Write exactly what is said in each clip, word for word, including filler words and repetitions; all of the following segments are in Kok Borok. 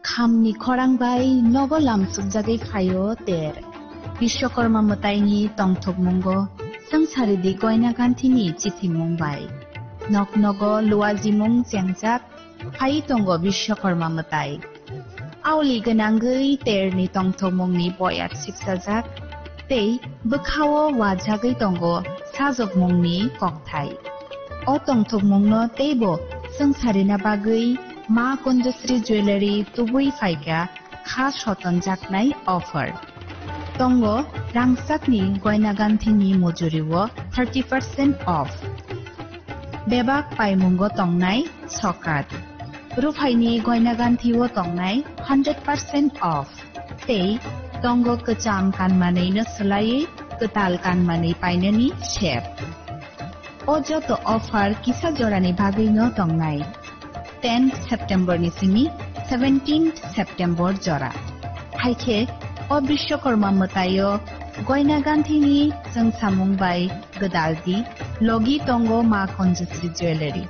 Khamni khorang bai nogo lamsukjagwi phaio ter. Bishwakarma mwtaini tongthokmungo swngcharidi Goina Ganthini chithimung bai. Nok nogo luajimung chengjak phai tongo Bishwakarma mwtai. Aoli gwnangwi terni tongthokmungni boyat siksajak tei bwkhao wajagwi tongo sajokmungni kokthai. O tongthokmungno teibo swngcharina bagwi Ma Kunjasri Jewellery tubui phaikha kha sotonjaknai offer. Tongo rangchakni Goina Ganthini mujurio thirty percent off. Bebak paimungo tongnai sokat. Ruphaini Goina Ganthio tongnai hundred percent off. Tei tongo kwcham kanmanwino swlaiwi kwtal kanmanwi painani sep. O joto offer kisa jorani bagwino tongnai. Tenth September ni simi seventeenth September jora. Haikhe o Bishwakarma mwtaio Goina Ganthini chwngsamung bai gwdaldi logi tongo Ma Kunjasri Jewellery.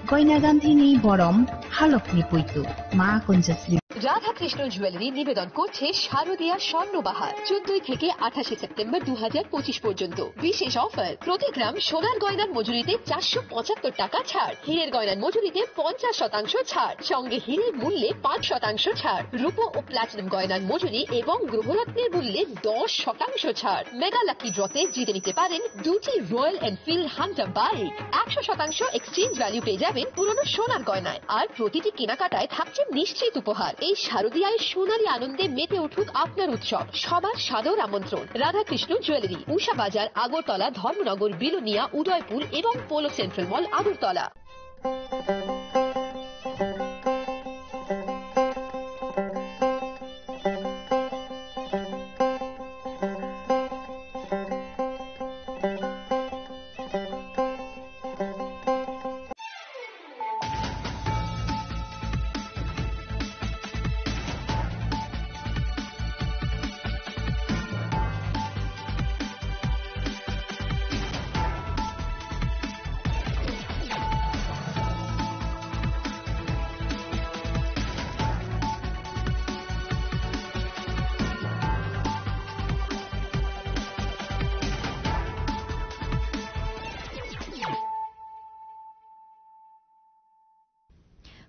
Goina Ganthini borom halokni puitu Ma Kunjasri. Radhakrishna jewellery নিবেদন করছে শারদীয়া স্বর্ণবাহার, চোদ্দই থেকে আঠাশে সেপ্টেম্বর দু হাজার পঁচিশ পর্যন্ত। বিশেষ অফার, প্রতি গ্রাম সোনার গয়নার মজুরিতে চারশো পঁচাত্তর টাকা ছাড়, হীরের গয়নার মজুরিতে পঞ্চাশ শতাংশ ছাড়, সঙ্গে হীরের মূল্যে পাঁচ শতাংশ ছাড়, রূপো ও প্লাটিনাম গয়নার মজুরি এবং গ্রহরত্নের মূল্যে দশ শতাংশ ছাড়। মেগা লাকি ড্রতে জিতে নিতে পারেন দুটি রয়্যাল এনফিল্ড হান্টার বাইক, একশো শতাংশ এক্সচেঞ্জ ভ্যালু পেয়ে যাবেন পুরনো সোনার গয়নায়। আর প্রতিটি কেনাকাটায় থাকছে নিশ্চিত উপহার। এই শারদীয়ায় সোনালী আনন্দে মেতে উঠুক আপনার উৎসব। সবার সাদর আমন্ত্রণ। রাধাকৃষ্ণ জুয়েলারি, উষা বাজার, আগরতলা, ধর্মনগর, বিলোনিয়া, উদয়পুর এবং polo central mall, Agartala.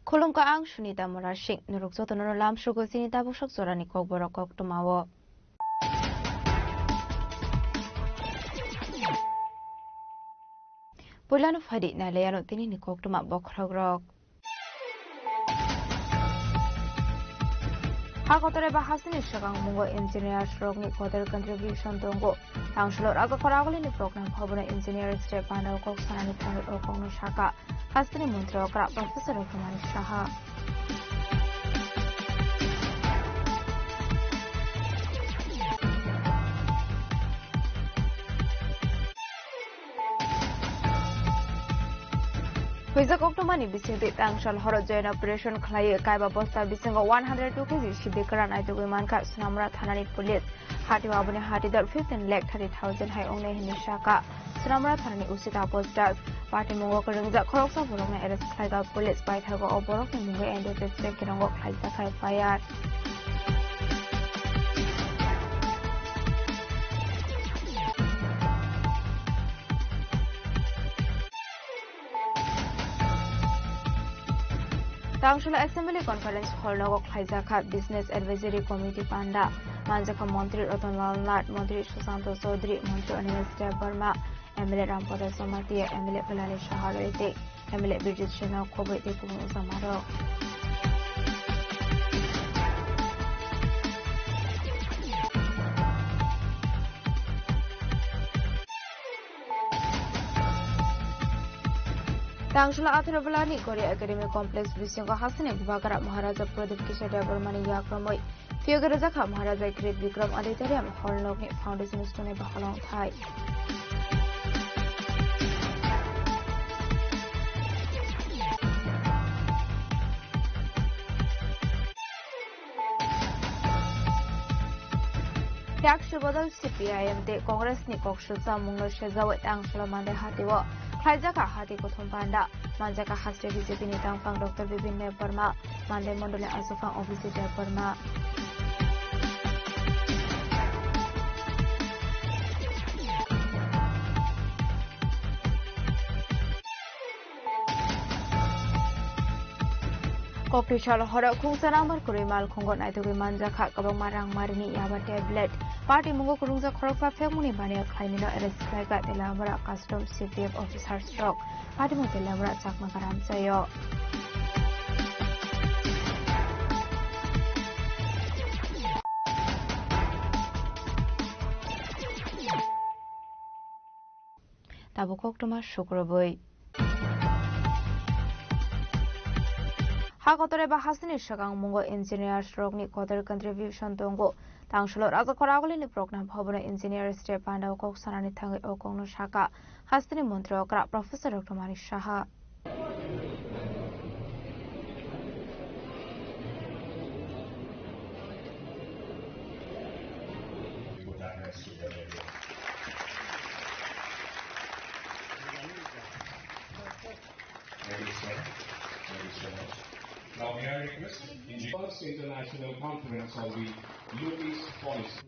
Khulumkha, ang Sunita Murasing. Norok jotono lamsugo chini tabuk sok jorani kokborok koktwmao. Puilano phaidi nailaiano tinini koktwma bokhorokrok. Ha kotor eba hasini swkang mungo engineers rokni kotor contribution tongo. Tangsulo raga khoragulini program habono engineers rok bana kok sanani thani o kokno saka. Hasteni montri okra Professor Raghunath Saha. Huijak koktwmani bisingtwi tangsal horo joint operation khlaiwi kaiba bosta bisingo one hundred two K G sidi kwran naitugwi mankha Sonamura thanani police. Hatio aboni hatidor fifteen lakh thirty thousand hai wngnai hwnwi saka. Sonamura thanani O C Taposh Das. Patimungo kwrwngjak khoroksa borokno arrest khlaikha police. Paithago o borokni mungwi N D P F check kirango khlaijak kha F I R. Tangsula Assembly Conference Hall nogo khlaijakha Business Advisory Committee panda. Manjakha Montri Ratan Lal Nath, Montri Susanto Chaudhary, Montri Anil Debbarma, M L A Rampada Jamatia, M L A Bhilani Saha rwitwi, M L A Birjit Sena, Khoboi tei kubun ujamarok. Tangsula atharo belani Gori Academy Complex bisingo hasini Bubagra Maharaja Pradip Kishore Debbarmani yakromoi phiyogwi rwjakha Maharaja Great Bikram Auditorium Hall nokni foundation stone ni bahalong thai. Yak Subodol C P I M tei Congress ni kok sujamungno sejawi Tangsula Mande hatio Khlaijak kha hati kuthum panda. Manjak kha haste B J P ni tangphang Doctor Bipin Debbarma, Mandai Mondol ni aswkphang Abhijit Debbarma. Kokri salo horo khungsa number kwrwi malkhungo naitugwi manjak kha kwbangma rang marini yaba tablet. Party mungo kwrwngjak khoroksa phekmungni baniya khlaimino arrest khlaikha Telamura Custom C P F officers rok. Party mung Telamura Chakma Garam Chayo. Tabuk koktwma sukrubwi. Ha kotor eba hasteni swkang mungo engineers rokni kotor contribution tongo. Tangsulo Rajakhor Agulini Prokna Bhabono Engineers Day pandao kok sanani thangwi o kokno sakha hasteni montri okra Professor Doctor Manik Saha. Thank you, sir. Thank you so much. Now may I request the first international conference on the Youth East policy.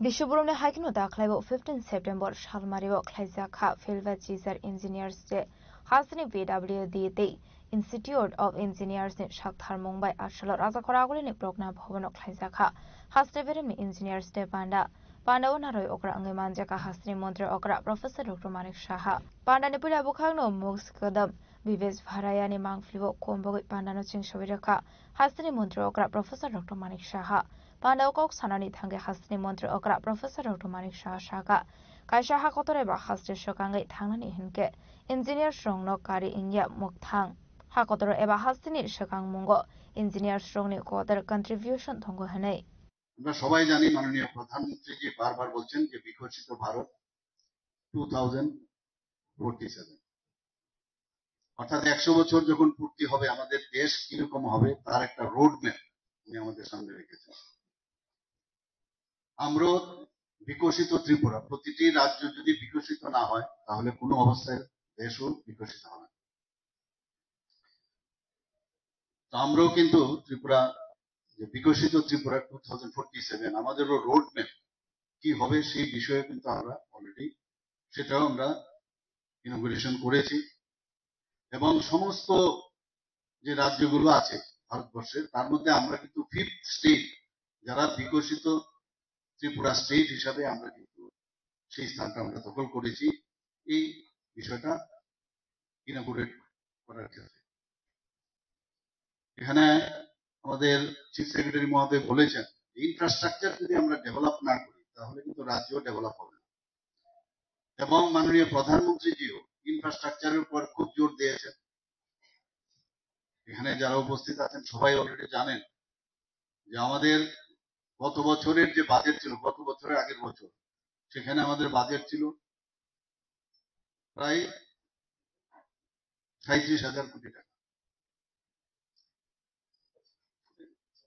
Biswabrum ni haikhe no dakhwlaibo fifteen September salmario khlaijak kha Philba Chizar Engineers Day. Hasteni P W D tei Institute of Engineers ni saktharmung bai aswlo Rajakhor Agulini Prokna Bhabono khlaijak kha haste beremni Engineers Day panda. Panda o naroi okra wngwi manjak kha hasteni montri okra Professor Doctor Manik Saha. Panda ni puila bwkhakno muk swkadam Bibesh Bharayani mangpili o kombogwi panda no chengsawi rwkha hasteni montri okra Professor Doctor Manik Saha. Panda o kok sanani thangwi hasteni montri okra Professor Doctor Manik Saha sakha, kaisa ha kotor eba haste swkangwi thangnani hinkhe engineers rokno kari wngya mwkthang. Ha kotor eba hasteni swkang mungo engineers rokni kotor contribution tongo hwnwi. আমরা সবাই জানি মাননীয় প্রধানমন্ত্রীজি বারবার বলছেন যে বিকশিত Bharat two thousand forty seven, অর্থাৎ একশো বছর যখন পূর্তি হবে আমাদের দেশ কিরকম হবে তার একটা রোড ম্যাপ উনি আমাদের সামনে রেখেছেন। আমরা বিকশিত ত্রিপুরা, প্রতিটি রাজ্য যদি বিকশিত না হয় তাহলে কোনো অবস্থায় দেশও বিকশিত হবে না। তো আমরাও কিন্তু ত্রিপুরা, যে বিকশিত Tripura two thousand forty seven, আমাদেরও রোড ম্যাপ কি হবে সেই বিষয়ে কিন্তু আমরা অলরেডি সেটাও আমরা ইনোগুরেশন করেছি। এবং সমস্ত যে রাজ্যগুলো আছে ভারতবর্ষের, তার মধ্যে আমরা কিন্তু ফিফথ স্টেট, যারা বিকশিত ত্রিপুরা স্টেট হিসাবে আমরা কিন্তু সেই স্থানটা আমরা দখল করেছি। এই বিষয়টা ইনোগুরেট করার ক্ষেত্রে এখানে আমাদের চিফ সেক্রেটারি মহোদয় বলেছেন, ইনফ্রাস্ট্রাকচার যদি আমরা ডেভেলপ না করি তাহলে কিন্তু রাজ্য ডেভেলপ হবে না। এবং মাননীয় প্রধানমন্ত্রীজিও ইনফ্রাস্ট্রাকচারের উপর খুব জোর দিয়েছেন। এখানে যারা উপস্থিত আছেন সবাই অলরেডি জানেন যে আমাদের গত বছরের যে বাজেট ছিল, গত বছরের আগের বছর, সেখানে আমাদের বাজেট ছিল প্রায় সাঁইত্রিশ হাজার কোটি টাকা,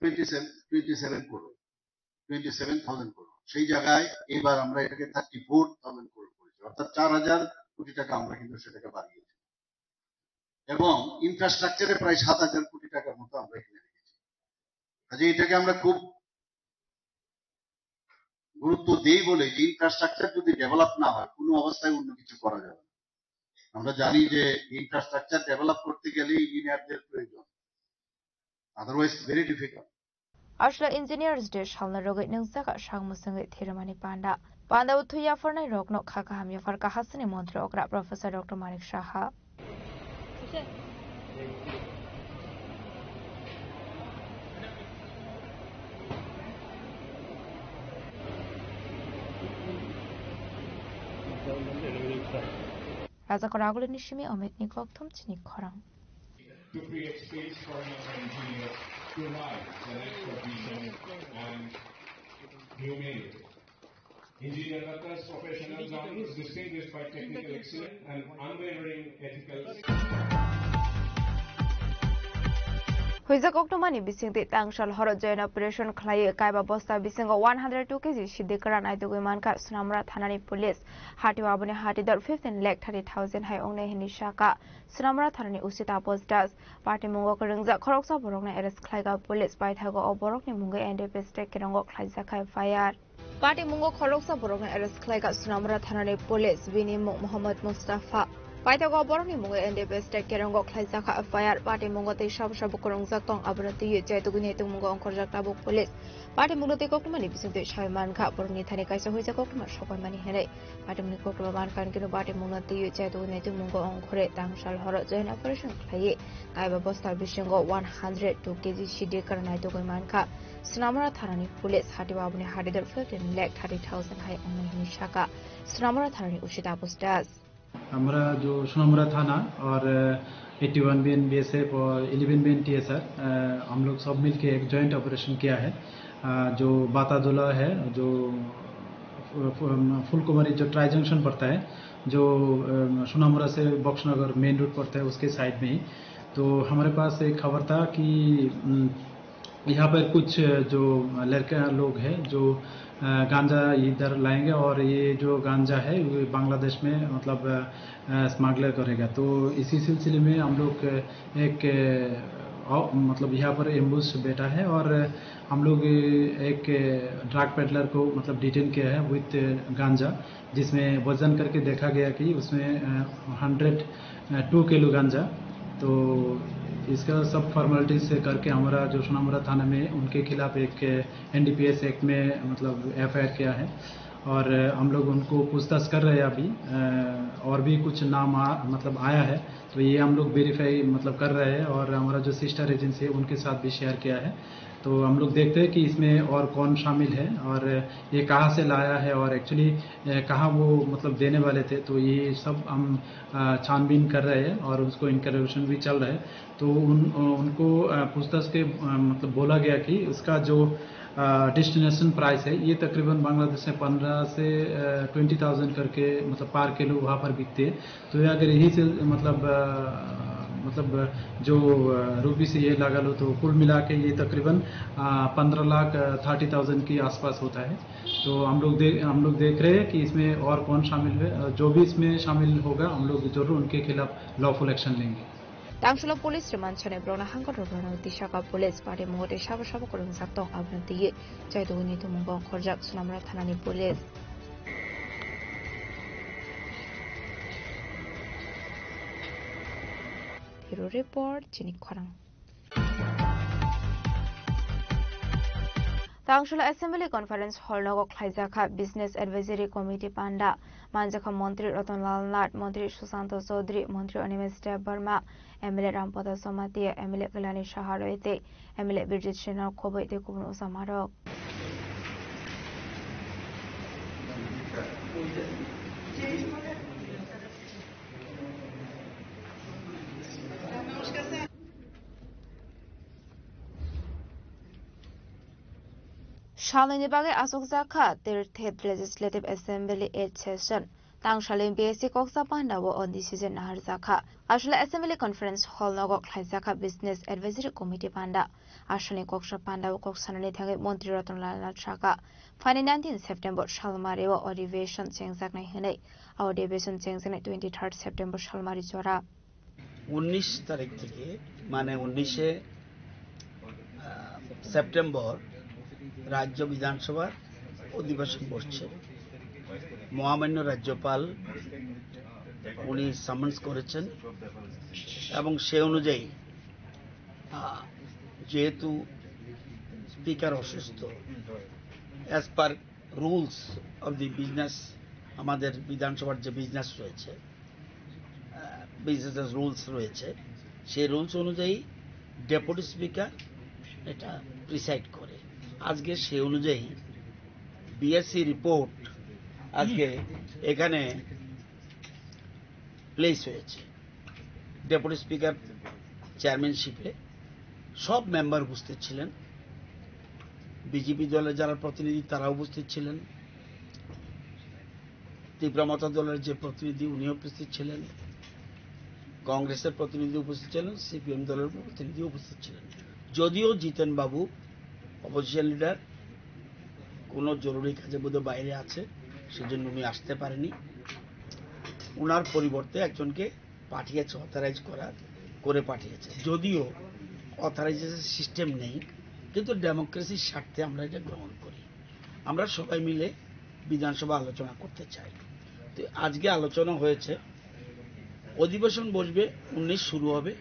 twenty seven, twenty seven crore, twenty seven thousand crore. সেই জায়গায় এবার আমরা এটাকে থার্টি ফোর থাউজেন্ড করোড় করেছি, অর্থাৎ চার হাজার কোটি টাকা আমরা কিন্তু সেটাকে বাড়িয়েছি। এবং ইনফ্রাস্ট্রাকচারে প্রায় সাত হাজার কোটি টাকার মতো আমরা এখানে রেখেছি। কাজে এটাকে আমরা খুব গুরুত্ব দেই বলে যে ইনফ্রাস্ট্রাকচার যদি ডেভেলপ না হয়, কোনো অবস্থায় অন্য কিছু করা যাবে না। আমরা জানি যে ইনফ্রাস্ট্রাকচার ডেভেলপ করতে গেলে ইঞ্জিনিয়ারদের প্রয়োজন, otherwise very difficult. Aswla Engineers Day salna rwgwi nwngjak kha sak mwswngwi thwirimani panda. Panda o thwi yapharnai rokno kha kaham yaphar kha hasteni montri okra Professor Doctor Manik Saha. Rajakhor Agulini simi Amit ni kokthum chini khorang. To create space for another engineer to rise and expertise and humility. Engineer Ratna's professional journey is distinguished by technical excellence and unwavering ethical. Huijak koktwmani bisingtwi tangsal horo joint operation khlaiwi kaiba bosta bisingo one hundred two K G sidi kwran naitugwi mankha Sonamura thanani police. Hatio aboni hatidor fifteen lakh thirty thousand hai wngnai hwnwi sakha Sonamura thanani O C Taposh Das. Patimungo kwrwngjak khoroksa borokno arrest khlaikha police, paithago o borokni mungwi N D P S tei kerongo khlaijakha F I R. Patimungo khoroksa borokno arrest khlaikha Sonamura thanani police, bini mung Mohammad Mustafa. Paithago borokni mungwi N D P S tei kerongo khlaijakha F I R. Patimungo tei sabo sabo kwrwngjak tong, abono twiwi chaitugwi naitukmungo ongkhorjak tabuk police. Patimungno tei koktwmani bisingtwi sawi mankha, borokni thani kaisa huijak koktwma sopaimani hwnwi. Patimungni koktwma mankha hwnkhe no patimungno twiwi chaitugwi naitukmungo ongkhorwi tangsal horo joint operation khlaiwi kaiba bosta bisingo one hundred two K G sidi kwran naitugwi mankha. Sonamura thanani police hatio aboni hatidor fifteen lakh thirty thousand hai wngnai hwnwi sakha Sonamura thanani O C Taposh Das. हमारा जो सोनामुरा थाना और eighty one B N B S F और eleven B N T S R, हम लोग सब मिलके एक जॉइंट ऑपरेशन किया है। अ, जो बातादोला है, जो फु-, फु-, फुलकुमारी जो ट्राई जंक्शन पड़ता है, जो, अ, सोनामुरा से बक्सनगर मेन रोड पड़ता है, उसके साइड में ही। तो हमारे पास एक खबर था कि, उम, यहाँ पर कुछ जो लड़का लोग हैं, जो, अ, गांजा इधर लाएंगे और ये जो गांजा है, वो बांग्लादेश में, मतलब, अ, स्मगलर करेगा। तो इसी सिलसिले में हम लोग एक, अ, मतलब, यहाँ पर एम्बुश बैठा है और हम लोग एक ड्रग पेडलर को, मतलब, डिटेन किया है विथ गांजा, जिसमें वजन करके देखा गया कि उसमें, अ, हंड्रेड टू किलो गांजा। तो इसका सब फॉर्मेलिटीज से करके हमारा जो सोनामुरा थाना में उनके खिलाफ एक N D P S act में, मतलब, एफ आई आर किया है और हम लोग उनको पूछताछ कर रहे हैं अभी। अ, और भी कुछ नाम आ, मतलब, आया है, तो ये हम लोग वेरीफाई, मतलब, कर रहे हैं और हमारा जो सिस्टर एजेंसी है उनके साथ भी शेयर किया है। तो हम लोग देखते हैं कि इसमें और कौन शामिल है और ये कहाँ से लाया है और एक्चुअली, अ, कहाँ वो, मतलब, देने वाले थे। तो ये सब हम, अ, छानबीन कर रहे हैं और उसको इंटरोगेशन भी चल रहा है। तो उन, अ, उनको, अ, पूछताछ के, अ, मतलब, बोला गया कि उसका जो, अ, डेस्टिनेशन प्राइस है, ये तकरीबन बांग्लादेश में पन्द्रह से, अ, ट्वेंटी थाउजेंड करके, मतलब, पर किलो वहाँ पर बिकते हैं। तो ये अगर यही से, मतलब, अ, मतलब, जो, अ, रूपी से ये लगा लो, तो कुल मिला के ये तकरीबन, अ, पन्द्रह लाख, अ, थर्टी थाउजेंड के आसपास होता है। तो हम लोग दे-, हम लोग देख रहे हैं कि इसमें और कौन शामिल हुए। अ, जो भी इसमें शामिल होगा, हम लोग जरूर उनके खिलाफ लॉफुल एक्शन लेंगे। Tangsalo police remand sani borokno hangkor rok rwna twi sakha police. Patimungo tei sabo sabo kwrwngjak tong, abono twiwi chaitugwi naitukmungo ongkhorjak Sonamura thanani police. Bureau Report, Chini Khorang. Tangsalo Assembly Conference Hall nogo khlaijakha Business Advisory Committee panda. Manjakha Montri Ratan Lal Nath, Montri Sushanta Chaudhary, Montri Animesh Debbarma, M L A Rampada Jamatia, M L A Kalyani Saha Roy tei M L A Birjit Singh Khoboi tei kubun ojamarok. Salnwini bagwi achukjak kha Tirthet Legislative Assembly eighth session. Tangsalni B S C koksa pandao o decision naharjak kha. Aswlai Assembly Conference Hall nogo khlaijak kha Business Advisory Committee panda. Aswlani koksa pandao kok sanani thangwi Montri Ratan Lal Nath sakha, phaini nineteen September salmario o adhiveshon chengjaknai hwnwi. O adhiveshon chengjaknai twenty third September salmari jora. উনিশ তারিখ থেকে, মানে উনিশে, আহ, সেপ্টেম্বর রাজ্য বিধানসভার অধিবেশন বসছে। মহামান্য রাজ্যপাল উনি সামান্স করেছেন এবং সে অনুযায়ী, আহ, যেহেতু স্পিকার অসুস্থ, as per rules of the business, আমাদের বিধানসভার যে বিজনেস রয়েছে, বিজনেস রুলস রয়েছে, সেই রুলস অনুযায়ী ডেপুটি স্পিকার এটা প্রিসাইড করে। আজকে সেই অনুযায়ী বিএসসি রিপোর্ট আজকে এখানে প্লেস হয়েছে। ডেপুটি স্পিকার চেয়ারম্যানশিপে সব মেম্বার উপস্থিত ছিলেন, বিজেপি দলের যারা প্রতিনিধি তারা উপস্থিত ছিলেন, তীব্র মতা দলের যে প্রতিনিধি উনি উপস্থিত ছিলেন, কংগ্রেসের প্রতিনিধি উপস্থিত ছিলেন, সিপিএম দলের প্রতিনিধি উপস্থিত ছিলেন। যদিও জিতেন বাবু অপোজিশন লিডার, কোনো জরুরি কাজে বোধহয় বাইরে আছে, সেজন্য উনি আসতে পারেনি। ওনার পরিবর্তে একজনকে পাঠিয়েছে, অথরাইজ করার, করে পাঠিয়েছে। যদিও অথরাইজেশন সিস্টেম নেই, কিন্তু ডেমোক্রেসির স্বার্থে আমরা এটা গ্রহণ করি। আমরা সবাই মিলে বিধানসভা আলোচনা করতে চাই। তো আজকে আলোচনা হয়েছে, অধিবেশন বসবে, উনিশ শুরু হবে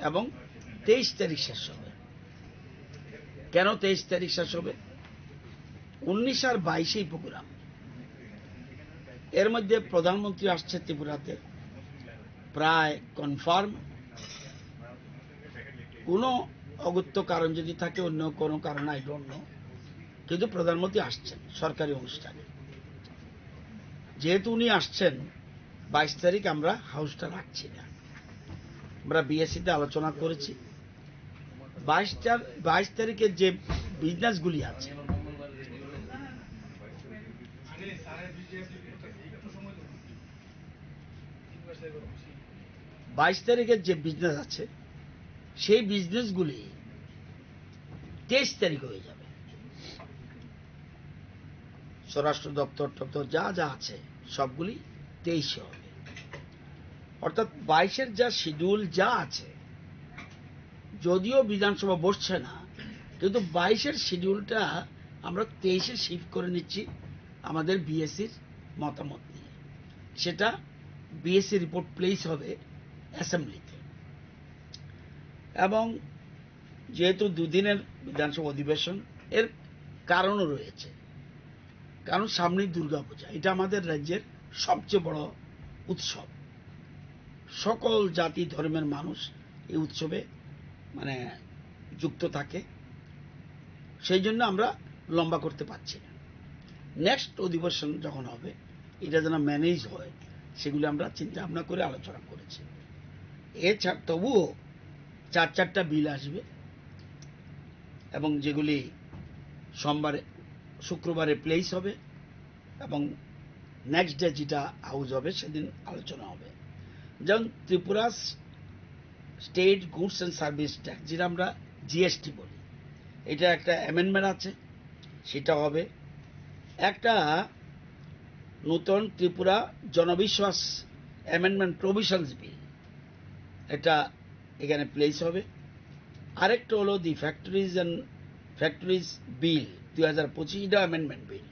এবং তেইশ তারিখ শেষ হবে। কেন তেইশ তারিখ শেষ হবে? উনিশ আর বাইশেই প্রোগ্রাম। এর মধ্যে প্রধানমন্ত্রী আসছে ত্রিপুরাতে, প্রায় কনফার্ম। কোনো অগত্য কারণ যদি থাকে, অন্য কোনো কারণ, আই ডোন্ট নো, কিন্তু প্রধানমন্ত্রী আসছেন সরকারি অনুষ্ঠানে। যেহেতু উনি আসছেন, বাইশ তারিখ আমরা হাউসটা রাখছি না। আমরা বিএসসিতে আলোচনা করেছি, বাইশ তার-, বাইশ তারিখের যে বিজনেসগুলি আছে, বাইশ তারিখের যে বিজনেস আছে, সেই বিজনেসগুলি তেইশ তারিখ হয়ে যাবে। স্বরাষ্ট্র দপ্তর টপ্তর যা যা আছে, সবগুলি তেইশে হবে। অর্থাৎ বাইশের যা শিডিউল যা আছে, যদিও বিধানসভা বসছে না, কিন্তু বাইশের শিডিউলটা আমরা তেইশে শিফট করে নিচ্ছি আমাদের বিএসসির মতামত নিয়ে। সেটা বিএসসি রিপোর্ট প্লেস হবে অ্যাসেম্বলিতে। এবং যেহেতু দুদিনের বিধানসভা অধিবেশন, এর কারণও রয়েছে। কারণ সামনেই দুর্গাপূজা, এটা আমাদের রাজ্যের সবচেয়ে বড় উৎসব। সকল জাতি ধর্মের মানুষ এই উৎসবে, মানে, যুক্ত থাকে। সেই জন্য আমরা লম্বা করতে পারছি না। নেক্সট অধিবেশন যখন হবে, এটা যেন ম্যানেজ হয়, সেগুলি আমরা চিন্তা ভাবনা করে আলোচনা করেছি। এছাড়া তবুও চার চারটা বিল আসবে এবং যেগুলি সোমবারে, শুক্রবারে প্লেস হবে এবং নেক্সট ডে যেটা হাউস হবে, সেদিন আলোচনা হবে। যেমন Tripura state goods and service tax, যেটা আমরা জিএসটি বলি, এটা একটা অ্যামেন্ডমেন্ট আছে, সেটা হবে। একটা নতুন ত্রিপুরা জনবিশ্বাস অ্যামেন্ডমেন্ট প্রভিশনস বিল, এটা এখানে প্লেস হবে। আরেকটা হলো দি ফ্যাক্টরিজ অ্যান্ড ফ্যাক্টরিজ বিল দুই হাজার পঁচিশ, এটা amendment bill.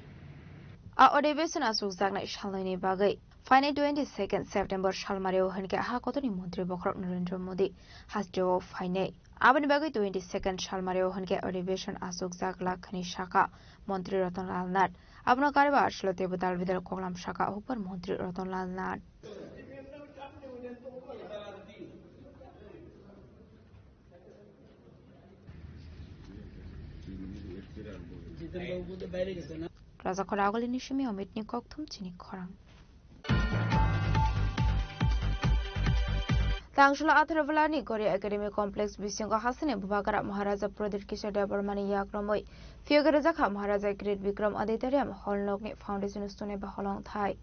A odibesona sukjaknai salnwini bagwi phainai twenty second September salmario hinkhe ha kotorni montri bokhorok Narendra Modi hasteo phainai. Aboni bagwi twenty second salmario hinkhe odibesona sukjak lakhani saka montri Ratan Lal Nath. Abono kariba aswlwi teibo dal bidal koklam saka hukbar montri Ratan Lal Nath. Raja Khoragoli ni simi Amit ni kokthum chini khorang. Tangshula Atharvela ni Gori Academy Complex bisingo hasini Bubagra Maharaja Pradip Kishore Debbarma ni yakromwi phiyogwi rwjakha Maharaja Great Bikram Auditorium Hall nokni foundation stone eba holong thai.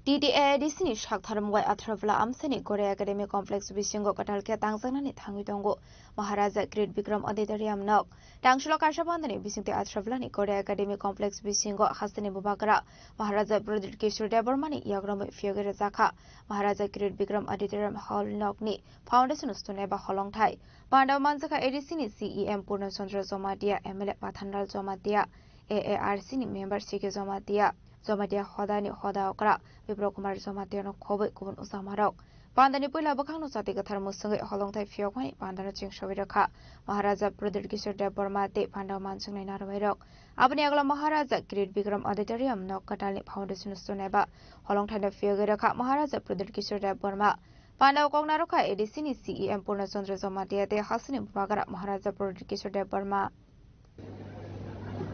T T A A D C ni saktharmung bai Atharvela amsani Gori Academy Complex bisingo kwtal khe tangjaknani thangwi tongo Maharaja Great Bikram Auditorium nok. Tangshilo kaisa bandani bisingtwi Atharvela ni Gori Academy Complex bisingo hasteni Bubagra Maharaja Pradip Kishore Debbarma ni yakromwi phiyogwi rwjakha Maharaja Great Bikram Auditorium Hall nokni foundation stone eba holongthai. Pandao manjakha A D C ni C E M Purna Chandra Jamatia, M L A Pathanlal Jamatia, A A R C ni member C K Jamatia, Jamatia hoda ni hoda okra Bipro Kumar Jamatia no khobwi kubun usamarok. Pandani puila bwkhakno chati kwthar mwswngwi holongthai phiyokmani pandano chengsawi rwkha Maharaja Pradyut Kishore Debbarma tei pandao manswngnai narwuirok. Aboni agalo Maharaja Kirit Bikram Auditorium nok kwtalni foundation stone eba holongthaino phiyogwi rwkha Maharaja Pradyut Kishore Debbarma. Pandao kok narwkha A D C ni C E M Purna Chandra Jamatia tei hasteni bubagra Maharaja Pradyut Kishore Debbarma.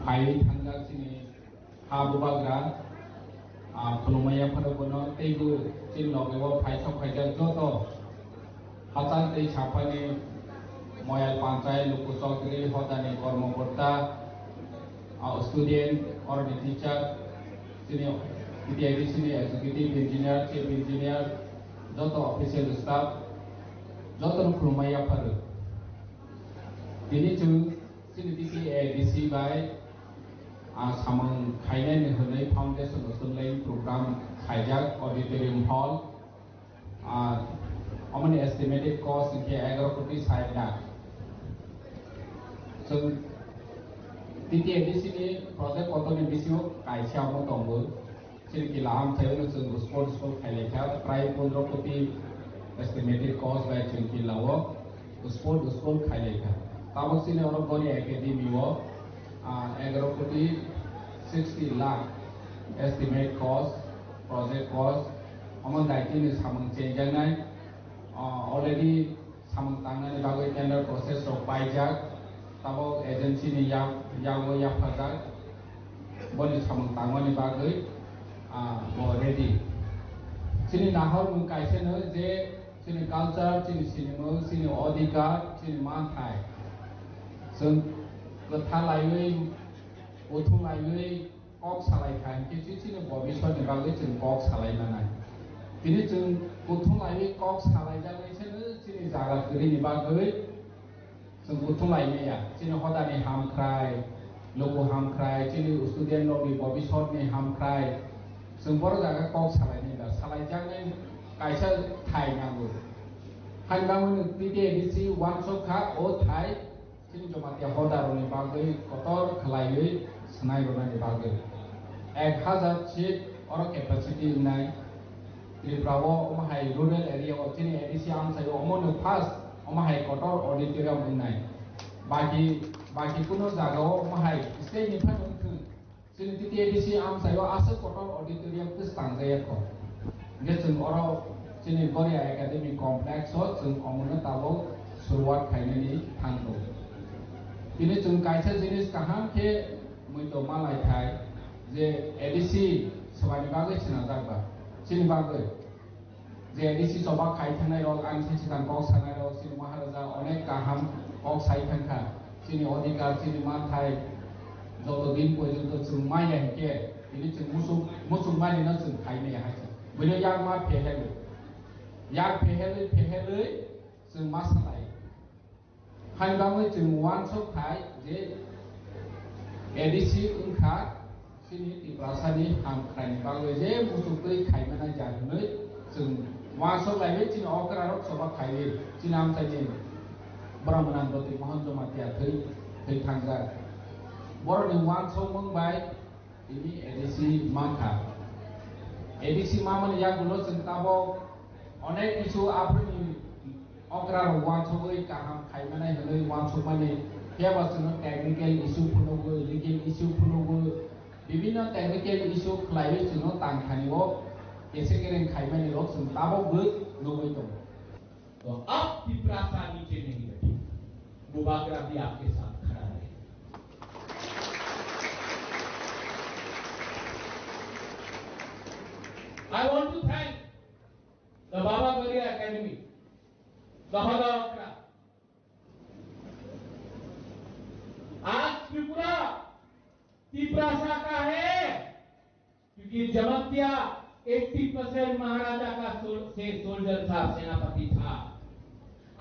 Phaiwi thangjak chini ha bubagra, ah, khulumui yapharo bono teibo chini loge o phaisok phaijak joto hachal tei saphani Moyal Panchayat, Luku Chaudhary, hodani kormokorta, ah, student, oroni teacher, chini T T I D C ni executive engineer, chief engineer, joto official staff, jotono khulumui yapharo. Tini chwng chini T T A D C bai, ah, samung khainani hwnwi foundation stone laying program khaijak auditorium hall. Ah, omoni estimated cost hinkhe egaro koti sait lakh. Chwng T T A D C ni project kotorni bisingo kaisa omo tongo. Chini kila amchaio chwng sport school khailaikha, prai pondro koti estimated cost bai chwng kila o sport school khailaikha. Tabok chini oro Goria Academy o, ah, egaro koti sixty lakh estimate cost, project cost, omo daitini samung chenjaknai, ah, already samung tangnani bagwi tender process rok paijak, tabok agency ni yak-, yago yaphajak, boni samung tangmani bagwi, ah, bo ready. Chini nahormung kaisa no je chini culture, chini sinimung, chini odhikar, chini manthai. Chwng kwtha laiwi, kuthum laiwi, kok salai kha hinkhe chini bobiswt ni bagwi chwng kok salai manai. Tini chwng kuthum laiwi kok salai jagwi chini jaga kwrwi ni bagwi chwng kuthum lai maya. Chini hodani hamkhrai, luku hamkhrai, chini student rok ni bobiswt ni hamkhrai. Chwng boro jaga kok salai ni da salai jaknai kaisa thai nango. Hani bagwi no T T A D C uansuk kha o thai Chini Jamatia hodarokni bagwi kotor khlaiwi swnai rwnani bagwi ek hazar seat oro capacity wngnai. Tripura o omo hai rural area o chini A D C amchaio omono first omo hai kotor auditorium wngnai. Baki, baki kuno jaga o omo hai state ni phano wngthwng. Chini T T A D C amchaio aswk kotor auditorium kwchang tangjaya kho. Hinkhe chwng oro chini Goria Academy Complex o chwng omono tabok suruwat khainani thangkho. Tini chwng kaisa jinis kaham khe muitu ma lai thai je A D C swbaini bagwi swnajak ba chini bagwi. Je A D C choba khai thangnai rok, ang se chikang kok sanai rok, chini Maharaja onek kaham kok sai thangkha. Chini odhikar, chini manthai, joto din porjonto chwng manya hinkhe, tini chwng muchung, muchung manya no chwng khai maya hai se. Buino yak ma phehelwi. Yak phehelwi, phehelwi chwng ma salai. Haini bagwi chwng uansuk khai je A D C wngkha chini Tiprasani hamkraini bagwi je muchuk twi khaimani ja hwnwi chwng uansuk laiwi chini okrarok choba khaiwi chini amchaini borok mwnang Doti Mohan Jamatia thwi, thwi thangjak. Borokni uansukmung bai Tini A D C mankha. A D C mamani yagulo chwng tabok onek kisu aphuruni okra rok uansugwi kaham khaimanai hwnwi uansukmani phiya ba chwngno technical issue phunugwi, legal issue phunugwi, bibinno technical issue khlaiwi chwngno tangthani o kese kereng khaimani rok chwng tabok bo nugwi tongo. तो अब तिपरासा नीचे नहीं बैठेगा, बुबागरा भी आपके साथ खड़ा रहेगा। I want to thank the Baba Goria Academy, the Hoda Okra. आज त्रिपुरा तिपरासा का है, क्योंकि जमत्या अस्सी परसेंट महाराजा का सोल-, से सोल्जर था, सेनापति था।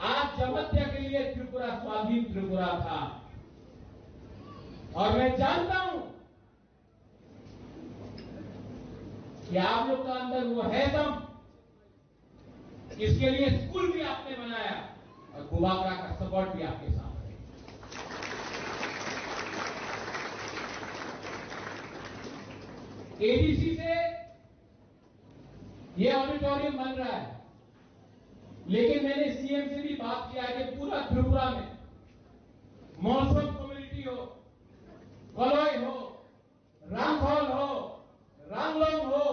आज जमत्या के लिए त्रिपुरा स्वाधीन त्रिपुरा था। और मैं जानता हूं कि आप लोग का अंदर वो है दम, इसके लिए स्कूल भी आपने बनाया और बुबागरा का सपोर्ट भी आपके साथ है। एडीसी से ये ऑडिटोरियम बन रहा है, लेकिन मैंने सीएम से भी बात किया है कि पूरा त्रिपुरा में मौसम कम्युनिटी हो, कलई हो, रांगखल हो, रांगलोंग हो,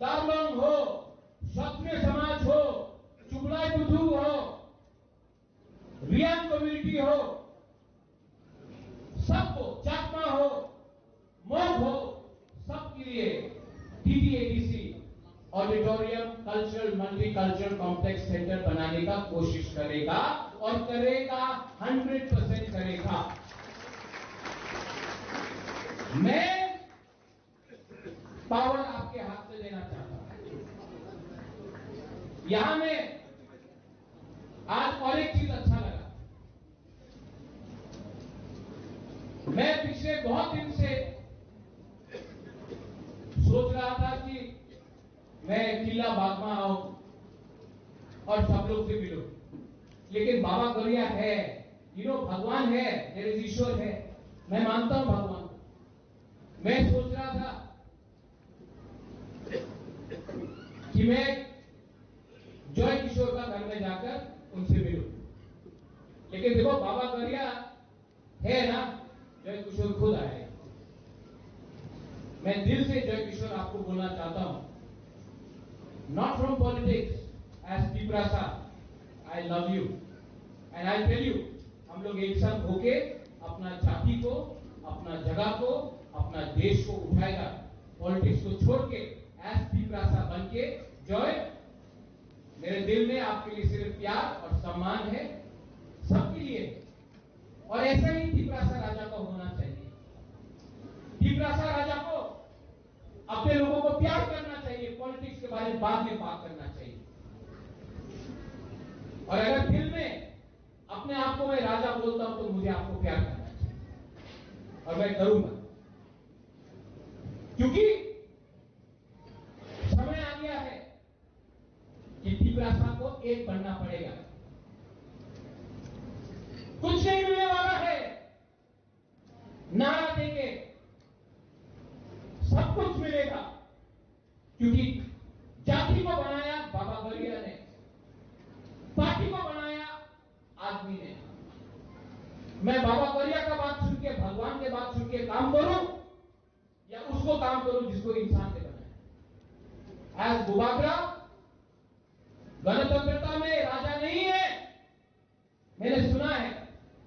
दारलोंग हो, क्षत्रिय समाज हो, चुगलाई बुथु हो, रियांग कम्युनिटी हो, सबको, चाकमा हो, मोंग हो, सबके लिए TTADC auditorium cultural multicultural complex centre बनाने का कोशिश करेगा और करेगा, हंड्रेड परसेंट करेगा। मैं पावर आपके हाथ से लेना चाहता हूं। यहां में आज और एक चीज अच्छा लगा। मैं पिछले बहुत दिन से सोच रहा था कि मैं किला बागमा आऊं और सब लोग से मिलूं, लेकिन बाबा गरिया है, यू नो, भगवान है, देयर इज ईश्वर है, मैं मानता हूं भगवान को। मैं सोच रहा था कि मैं जय किशोर का घर में जाकर उनसे मिलूं, लेकिन देखो, बाबा गरिया है ना, जय किशोर खुद आए। मैं दिल से जय किशोर आपको बोलना चाहता हूं, not from politics, as Tiprasa, I love you and I tell you, हम लोग एक साथ होके अपना जाति को, अपना जगह को, अपना देश को उठाएगा। पॉलिटिक्स को छोड़ के, एस तिप्रासा बन के, जय। मेरे दिल में आपके लिए सिर्फ प्यार और सम्मान है, सबके लिए। और ऐसा ही तिप्रासा राजा को होना चाहिए। तिप्रासा राजा को अपने लोगों को प्यार करना चाहिए, पॉलिटिक्स के बारे में बाद में बात करना चाहिए। और अगर दिल में अपने आप को मैं राजा बोलता हूं तो मुझे आपको प्यार करना चाहिए और मैं करूंगा, क्योंकि समय आ गया है कि तिप्रासा को एक बनना पड़ेगा। कुछ नहीं मिलने वाला है। नारा देंगे, सब कुछ मिलेगा, क्योंकि जाति को बनाया बाबा गरिया ने, पार्टी को बनाया आदमी ने। मैं बाबा गरिया का बात सुन के, भगवान के बात सुन के काम करूं या उसको काम करूं जिसको इंसान ने बनाया? आज बुबागरा गणतंत्रता में राजा नहीं है, मैंने सुना है,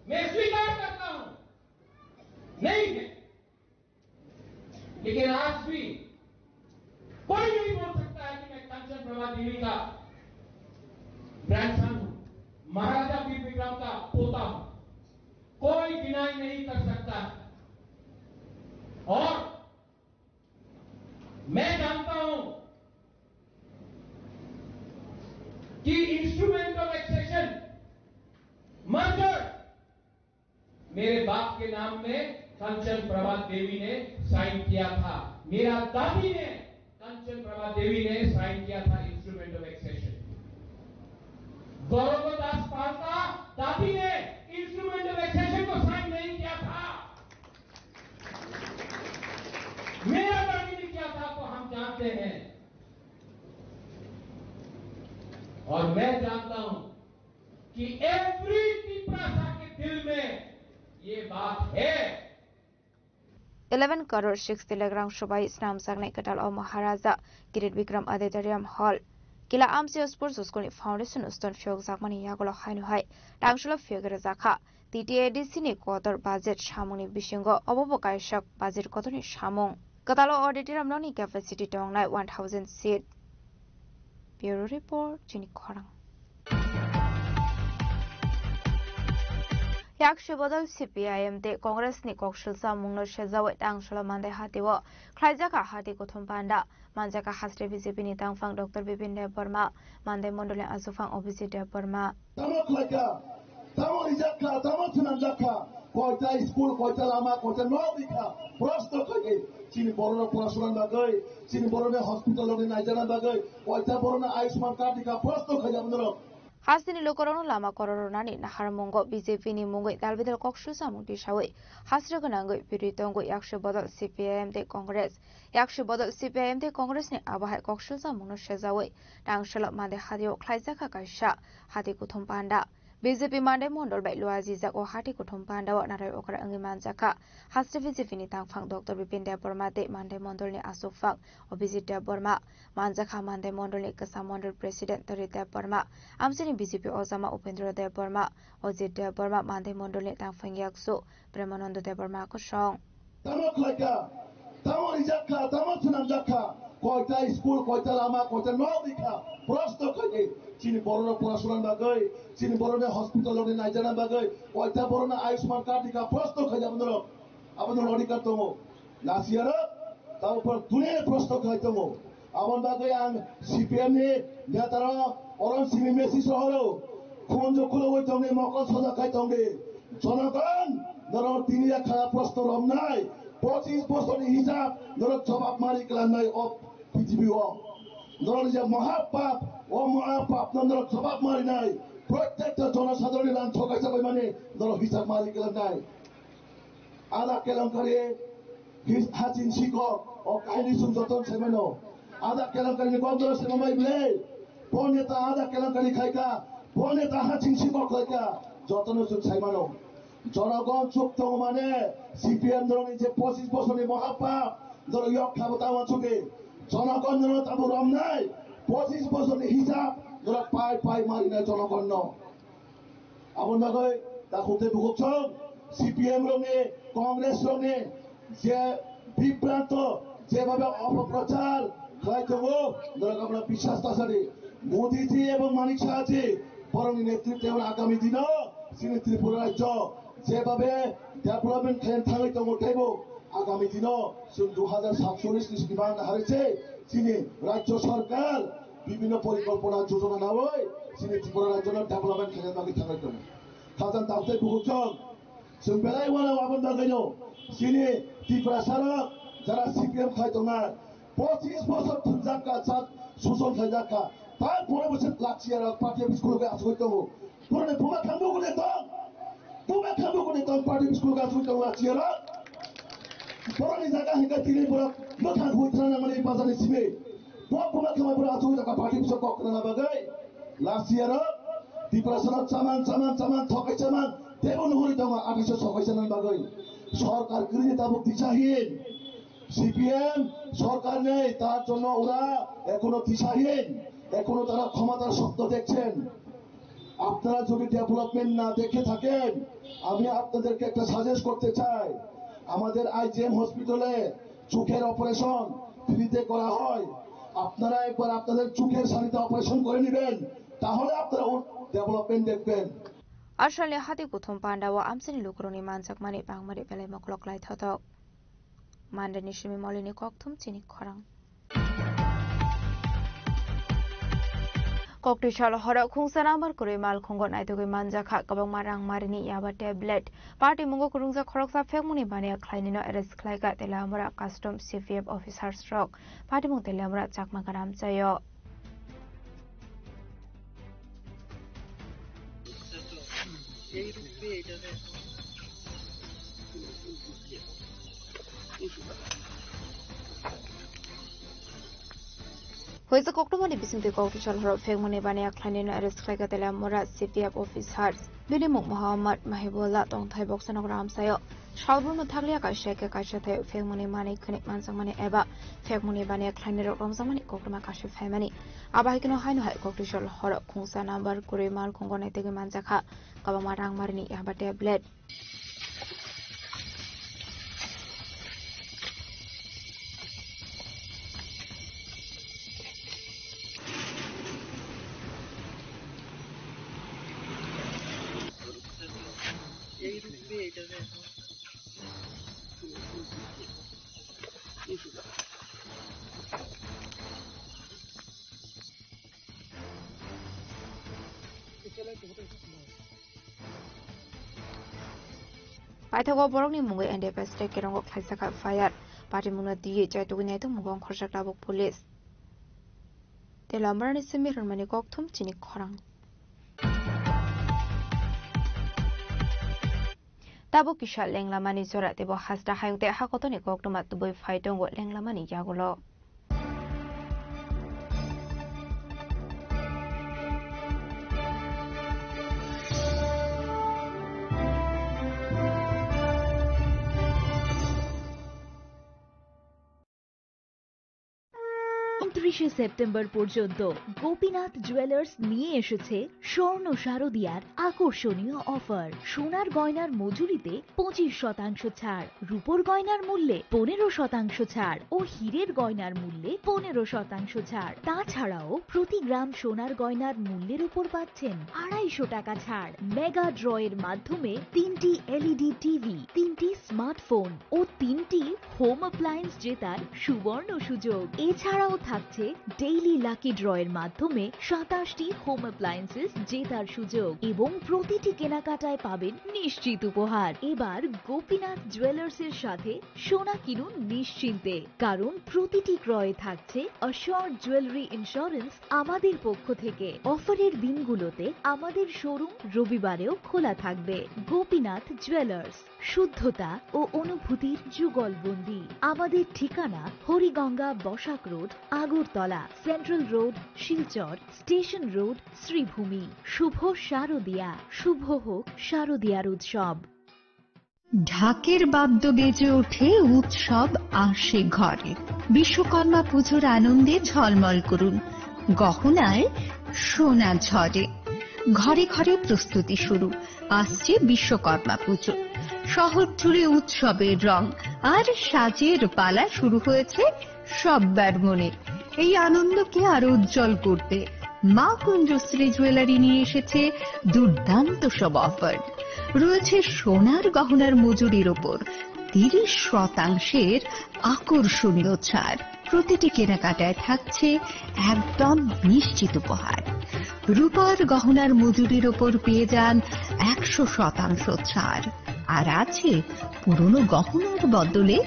मैं स्वीकार करता हूं, नहीं है। लेकिन आज भी कोई नहीं बोल सकता है कि मैं कंचन प्रभा देवी का ग्रैंडसन हूं, महाराजा वीर विक्रम का पोता हूं। कोई डिनाई नहीं कर सकता है। और मैं जानता हूं कि इंस्ट्रूमेंट ऑफ एक्सेशन मर्जर मेरे बाप के नाम में कंचन प्रभा देवी ने साइन किया था, मेरा दादी ने, कंचन प्रभा देवी ने साइन किया था इंस्ट्रूमेंट ऑफ एक्सेशन। गौरव दास पाल का दादी ने इंस्ट्रूमेंट ऑफ एक्सेशन को साइन नहीं किया था, मेरा दादी ने किया था, तो हम जानते हैं। और मैं जानता हूं कि एवरी तिप्रासा के दिल में ये बात है। Eleven crore sixty lakh rang sobai snamjaknai kwtal o Maharaja Kirit Bikram Auditorium Hall, Kila Amchai Sports School ni foundation stone phiyokjakmani yagulo haino hai rang solo phiyogwi rwjakha. T T A D C ni kotor budget samungni bisingo obobo kaisa budget kotorni samung. Kwtal o auditorium nokni capacity tongnai one thousand seat. Bureau Report, Chini Khorang. Yakse bodol C P I M tei Congress ni kok sulsa mungno sejawi tang solo Mandai hati o khlaijak ha hati kuthum panda. Manjak ha hasri B J P ni tangphang Doctor Bipin Debbarma, Mandai mondol ni achuphang Abhijit Debbarma. Tamo khlaikha, tamo rijakkha, tamo thinanjakha, koita school, koita lama, koita nok rikha, proshno khaikhe, chini borok porasona bagwi, chini borok hospital rokni naijana bagwi, koita borok Ayushman card rikha, proshno khaijak norok. Hasteni lukurokno lama korok rwnani naharmungo B J P ni mungwi dalbidal kok susamung tisawi hasra gwnangwi biri tongwi yakse bodol C P I M tei Congress, yakse bodol C P I M tei Congress ni abo hai kok susamungno sejawi tangsalo Mande hatio khlaijakha kaisa hati kuthum panda. B J P Mande mondol bai luajijak o hati kuthum panda o narai okra wngwi manjakha. Haste B J P ni tangphang Doctor Bipin Debbarma tei Mande mondol ni aswkphang Abhijit Debbarma, manjakha Mande mondol ni kwsa mondol president Tari Debbarma, amchini B J P ojama Upendra Debbarma, Ajit Debbarma, Mande mondol ni tangphang yaksu Premananda Debbarma kosong. Tamo khlaikha, tamo rijakkha, tamo swnamjakkha, koita school, koita lama, koita nok rikha, prosto khaidi, chini bororok porasona bagwi, chini bororok hospital rokni naijana bagwi, koita bororok Ayushman card rikha, prosto khaidi abodorok, abodorok adhikar tongo. Lasiarok, tamo por tuni prosto khai tongo. Aboni bagwi ang C P M ni netarok, oron simi message rohoro, khunju khulogwi tongdi, mokol soja khai tongdi. Jonogon, norok tini ya khara prosto romnai, pochis bosorni hisab, norok jobab mari kwlangnai o prithibi o. Norok je mohapap, o mohapap no norok jobab marinai, prottekta jonosadharonni rang thokaisa bai mani norok hisab mari kwlangnai. Ada kelongkari his-, hachin sikok, o kaini sum joton semeno. Ada kelongkari ni kok doro semamai ble. Bo neta ada kelongkari khaika, bo neta hachin sikok khaika, jotono sum saimano. Jonogon chuk tongo mane, C P M doroni je pochis bosorni mohapap, doro yok khabo ta wansukdi. Jonogon doro tabo romnai, pochis bosorni hisab, doro pai pai marinai jonogonno. Aboni bagwi takhuk tei bukhuk chwng C P M rokni, Congress rokni je bibranto, jebabe opoprochar khlai tongo, norok abono biswas ta sadi. Modi ji ebong Manik Saha ji borokni netritwe o agami dino chini Tripura rajyo jebabe development khlai thangwi tongo teibo agami dino chwng dui hajar satchollish ni simi bangna hari se chini rajyo sarkar bibhinno porikolpona jojona nawi chini Tripura rajyono development khaina bagwi thangwi tongo. Khajang tabuk tei bukhuk chwng, chwng belai uanao aboni bagwino chini Tiprasarok jara C P M khai tongnai, pochis bosor thwngjak kha, chat suson khlaijak kha, tarpore bo se lachiya rok party office khulugwi achugwi tongo. Borokni buma khambu kune tong. Buma khambu kune tong party school ga sui tong lachiya rok. Borokni jaga hingka tini borok mwkhang hui thana nangmani bazar ni simi. Bo buma khamai borok achugwi jaga party bisa kok khna bagwi. Lachiya rok. Tiprasa rok chamang chamang chamang thokai chamang. Tebo nuhuri tongo atisa sokai chamang bagwi. Sorkar kwrwini tabuk disahin. C P M sorkar nei, tar jonno ora ekhono disahin. Ekhono tara khomatar sopno dekchen. আপনারা যদি ডেভেলপমেন্ট না দেখে থাকেন, আমি আপনাদেরকে একটা সাজেস্ট করতে চাই, আমাদের আইজিএম হসপিটালে চোখের অপারেশন ফ্রিতে করা হয়। আপনারা একবার আপনাদের চোখের শাড়িতে অপারেশন করে নেবেন, তাহলে আপনারা ডেভেলপমেন্ট দেখবেন। Asalni hati kuthum panda o amchini lukurokni manjakmani bangmani belai moklok lai thotok. Mandeni simi molini kokthum chini khorang. Koktisol horo khungsa number kwrwi malkhungo naitugwi manjakha kwbangma rang marini yaba tablet. Party mungo kwrwngjak khoroksa phekmungni baniya khlainino arrest khlaikha Teliamura custom C P F officers rok. Party mung Teliamura Chakma Ganam Chayo. Hoisa koktwmani bisingtwi kokthai salhoro phekmani baniya khlainino arrest khlaikha Teliamura C P F officers. Bini mung Muhammad Mahibullah tongthai boksa nogra amsaio. Salbrumno thakliya kaisa khe kaisa thai phekmani manwi khwnik manjakmani eba phekmani baniya khlainirok romjakmani koktwma kaisa phaimani. Abo hai kheno haino hai kokthai salhoro khungsa number kwrwi malkhungo naitugwi manjakha kwbangma rang marini yaba tablet. Paithago borokni mungwi N D F S tei kerongo khlaijak kha F I R. Patimungno twiwi chaitugwi naitok mungo wngkhorjak tabuk police. Tei lambrani simi rwnmani kokthum chini khorang. Tabuk kisa lenglamani jora teibo hasta hayung tei hakotorni koktwma tubui phai tongo lenglamani yagulo. ঊনত্রিশে সেপ্টেম্বর পর্যন্ত গোপীনাথ জুয়েলার্স নিয়ে এসেছে স্বর্ণ শারদিয়ার আকর্ষণীয় অফার। সোনার গয়নার মজুরিতে পঁচিশ শতাংশ ছাড়, রূপোর গয়নার মূল্যে পনেরো শতাংশ ছাড় ও হীরের গয়নার মূল্যে পনেরো শতাংশ ছাড়। তাছাড়াও প্রতি গ্রাম সোনার গয়নার মূল্যের উপর পাচ্ছেন আড়াইশো টাকা ছাড়। মেগা ড্রয়ের মাধ্যমে তিনটি এলইডি টিভি, তিনটি স্মার্টফোন ও তিনটি হোম অ্যাপ্লায়েন্স জেতার সুবর্ণ সুযোগ। এছাড়াও থাকছে ডেইলি লাকি ড্রয়ের মাধ্যমে সাতাশটি হোম অ্যাপ্লায়েন্সেস জেতার সুযোগ এবং প্রতিটি কেনাকাটায় পাবেন নিশ্চিত উপহার। এবার গোপীনাথ জুয়েলার্সের সাথে সোনা কিনুন নিশ্চিন্তে, কারণ প্রতিটি ক্রয়ে থাকছে অ্যাসিওরড জুয়েলারি ইন্স্যুরেন্স আমাদের পক্ষ থেকে। অফারের দিনগুলোতে আমাদের শোরুম রবিবারেও খোলা থাকবে। গোপীনাথ জুয়েলার্স, শুদ্ধতা ও অনুভূতির যুগলবন্দি। আমাদের ঠিকানা Harigana Basak road, Agartala, central road, Silchar, station road, Sribhumi. শুভ শারদিয়া, শুভ হোক শারদিয়ার উৎসব। ঢাকের বাদ্য বেজে ওঠে, উৎসব আসে ঘরে। বিশ্বকর্মা পুজোর আনন্দে ঝলমল করুন, গহনায় সোনা ঝরে। ঘরে ঘরে প্রস্তুতি শুরু, আসছে বিশ্বকর্মা পুজো। শহর জুড়ে উৎসবের রং আর সাজের পালা শুরু হয়েছে সব্বার মনে। এই আনন্দকে আরো উজ্জ্বল করতে মা কুঞ্জশ্রী জুয়েলারি নিয়ে এসেছে দুর্দান্ত সব অফার। রয়েছে সোনার গহনার মজুরির ওপর তিরিশ শতাংশের আকর্ষণীয় ছাড়। প্রতিটি কেনাকাটায় থাকছে একদম নিশ্চিত উপহার। রূপার গহনার মজুরির ওপর পেয়ে যান একশো শতাংশ ছাড়। আর আছে পুরনো গহনার বদলে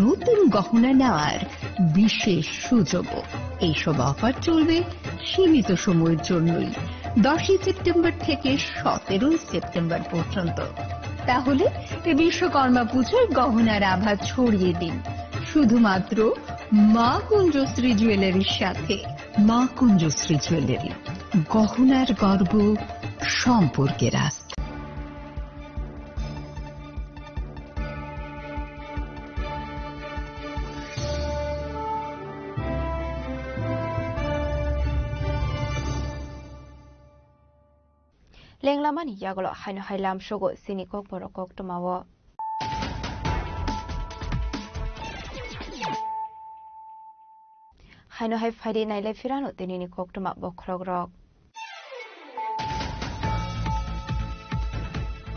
নতুন গহনা নেওয়ার বিশেষ সুযোগও। এইসব অফার চলবে সীমিত সময়ের জন্যই, দশই সেপ্টেম্বর থেকে সতেরোই সেপ্টেম্বর পর্যন্ত। তাহলে এ বিশ্বকর্মা পুজোয় গহনার আভা ছড়িয়ে দিন শুধুমাত্র মা কুঞ্জশ্রী জুয়েলারির সাথে। মা কুঞ্জশ্রী জুয়েলারি, গহনার গর্ব, সম্পর্কের আস্থা। Lenglamani yagulo haino hai lamsogo chini kokborok koktwmao. Haino hai phaidi nailai phirano tinini koktwma bokhorokrok.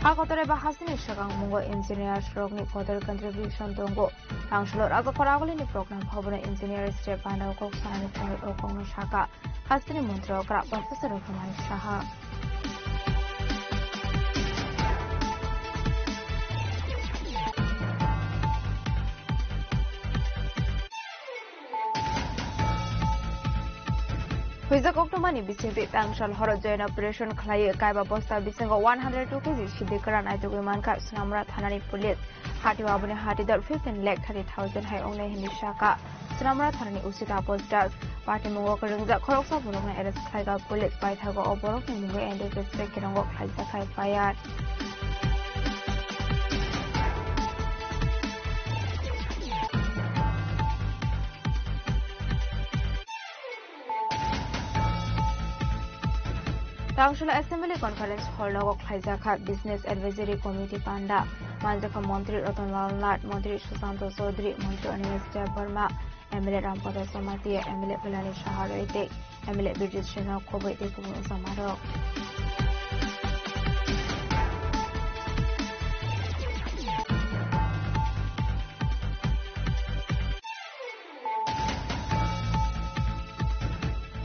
Hakotore ba hasini swkang mungo engineers rokni kotor contribution tongo. Tangsulo raga koragolini program bhabono engineers je bandao kok sanani phunwi o kokno saka. Hasteni montri okra Professor Rukhumani Saha. Huijak koktwmani bisingtwi tangsal horo joint operation khlaiwi kaiba bosta bisingo one hundred two K G sidi kwran naitugwi mankha Sonamura thanani police. Hatio aboni hatidor fifteen lakh thirty thousand hai wngnai hinwi saka. Sonamura thanani O C Taposh Das patimungo kwrwngjak khoroksa borokno arrest khlaikha police. Paithago o borokni mungwi N D P F check kirango khlaijak hai F I R. Tangshula Assembly Conference Hall nogo khlaijakha Business Advisory Committee panda. Manjakha Montri Ratan Lal Nath, Montri Sushanta Chaudhary, Montri Animesh Debbarma, M L A Rampada Jamatia, M L A Pilani Saha Roy tei M L A Birjit Singha Khoboi tei kubun jamarok.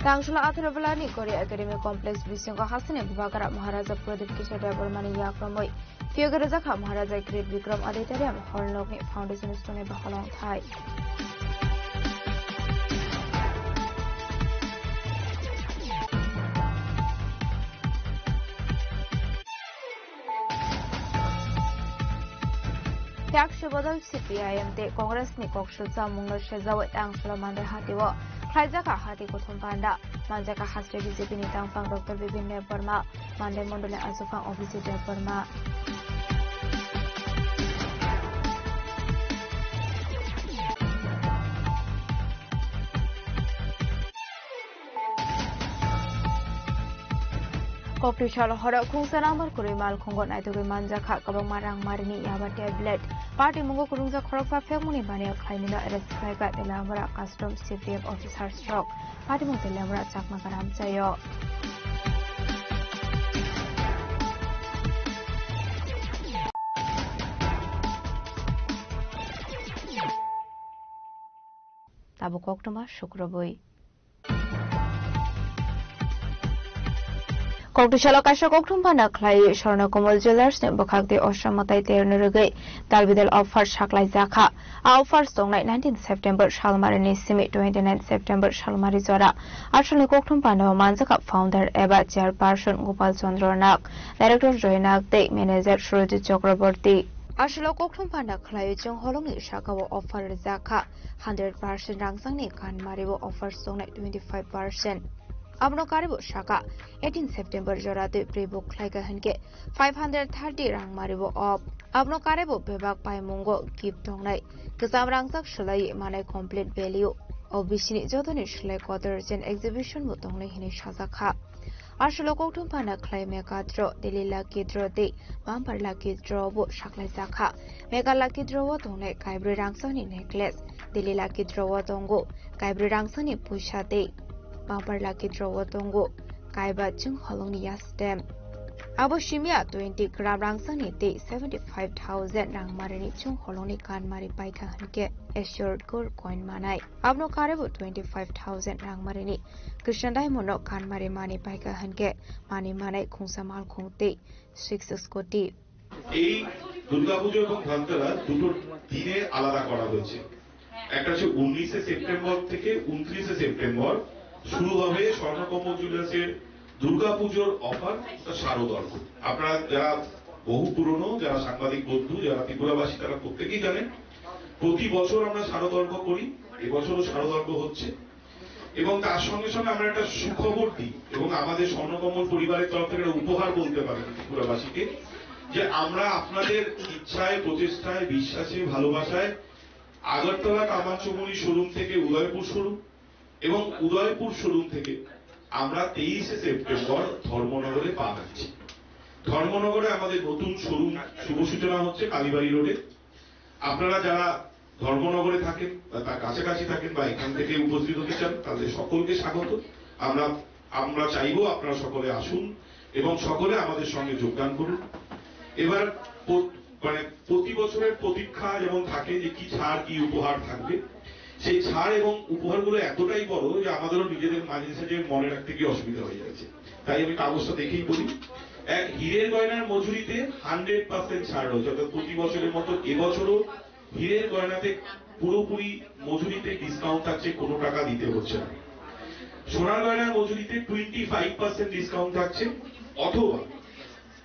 Tangshula atharo belani Korea Academy Complex bisingo hasteni Bubagra Maharaja Pradip Kishore Debbarmani yakromoi phiyogwi rwjakha Maharaja Great Bikram Auditorium Hall nokni foundation stone ni baholong thai. Yakse bodol C P I M tei Congress ni kok sujak mungno sejawi tang solo Mandai hati o khlaijak hati kuthum panda. Manjak hasteo B J P ni tangphang Doctor Bipin Debbarma, Mandai mondoli achukphang Abhijit Debbarma. Koktwi salo horo khungsa number kwrwi malkhungo naitugwi manjakha kwbangma rangmarini yaba tablet. Party mungo kwrwngjak khoroksa phekmungni baniya khlaimino arrest khlaikha Teliamura Custom C P F officers rok. Party mung Teliamura Chakma Garam chayo. Tabuk koktwma sukrubui. Koktwi salo kaisa kokthum phano khlaiwi Swarna Kamal Jewellers ni bwkhak tei osra mwtai terno rwgwi dalbidal offer saklaijakha. A offer tongnai nineteen September salmarini simi twenty nine September salmari jora. Asalni kokthum phano manjakha founder eba chairperson Gopal Chandra Nag, director Joy Nag tei manager Surajit Chakraborty. Asalo kokthum phano khlaiwi chwng holongni sakao offer rwjakha. Hundred percent rangchakni kanmaribo offer songnai twenty five percent. Abono karibo saka, eighteen September jora twi prebook khlaika hinkhe five hundred thirty rangmaribo off. Abono karibo bebak paimungo gift tongnai. Kwcham rangchak swlaiwi manai complete value. O bisini jotoni swlai kotor jen exhibition bo tongnai hinwi sajakha. Aswlo kokthum phano khlai mega draw, daily lucky draw tei bumper lucky draw bo saklaijakha. Mega lucky draw o tongnai kaibrwi rangchakni necklace, daily lucky draw o tongo kaibrwi rangchakni puisa tei bumper lucky draw o tongo kaiba chwng holongni yastem. Abo simya twenty gram rangchakni tei seventy five thousand rangmarini chwng holongni kanmari paikha hinkhe assured gold coin manai. Abono karibo twenty five thousand rangmarini Christian diamond no kanmari mani paikha hinkhe mani manai khungsa malkhung tei six scooty. এই দুর্গাপুজো এবং ধনতেরাস দুটো দিনে আলাদা করা হয়েছে। একটা হচ্ছে উনিশে সেপ্টেম্বর থেকে ঊনত্রিশে সেপ্টেম্বর শুরু হবে স্বর্ণকমল জুয়েলার্সের দুর্গাপুজোর অফার, শারদর্ঘ। আপনারা যারা বহু পুরনো, যারা সাংবাদিক বন্ধু, যারা ত্রিপুরাবাসী, তারা প্রত্যেকেই জানেন, প্রতি বছর আমরা শারদর্ঘ করি, এবছরও শারদর্ঘ হচ্ছে। এবং তার সঙ্গে সঙ্গে আমরা একটা সুখবর দিই এবং আমাদের স্বর্ণকমল পরিবারের তরফ থেকে একটা উপহার বলতে পারেন ত্রিপুরাবাসীকে, যে আমরা আপনাদের ইচ্ছায়, প্রচেষ্টায়, বিশ্বাসে, ভালোবাসায় আগরতলা কামারচুমুনি শোরুম থেকে উদয়পুর শোরুম এবং উদয়পুর শোরুম থেকে আমরা তেইশে সেপ্টেম্বর ধর্মনগরে পা রাখছি। ধর্মনগরে আমাদের নতুন শোরুম শুভ সূচনা হচ্ছে কালীবাড়ি রোডে। আপনারা যারা ধর্মনগরে থাকেন বা তার কাছাকাছি থাকেন বা এখান থেকে উপস্থিত হতে চান, তাদের সকলকে স্বাগত। আমরা, আমরা চাইবো আপনারা সকলে আসুন এবং সকলে আমাদের সঙ্গে যোগদান করুন। এবার প-, মানে, প্রতি বছরের প্রতীক্ষা যেমন থাকে যে কি ছাড়, কি উপহার থাকবে, সেই ছাড় এবং উপহারগুলো এতটাই বড় যে আমাদেরও নিজেদের মাঝে সাঝে মনে রাখতে গিয়ে অসুবিধা হয়ে যাচ্ছে। তাই আমি কাগজটা দেখেই বলি, এক হীরের গয়নার মজুরিতে হান্ড্রেড পার্সেন্ট ছাড় রয়েছে, অর্থাৎ প্রতি বছরের মতো এবছরও হীরের গয়নাতে পুরোপুরি মজুরিতে ডিসকাউন্ট থাকছে, কোনো টাকা দিতে হচ্ছে না। সোনার গয়নার মজুরিতে টোয়েন্টি ফাইভ পার্সেন্ট ডিসকাউন্ট থাকছে, অথবা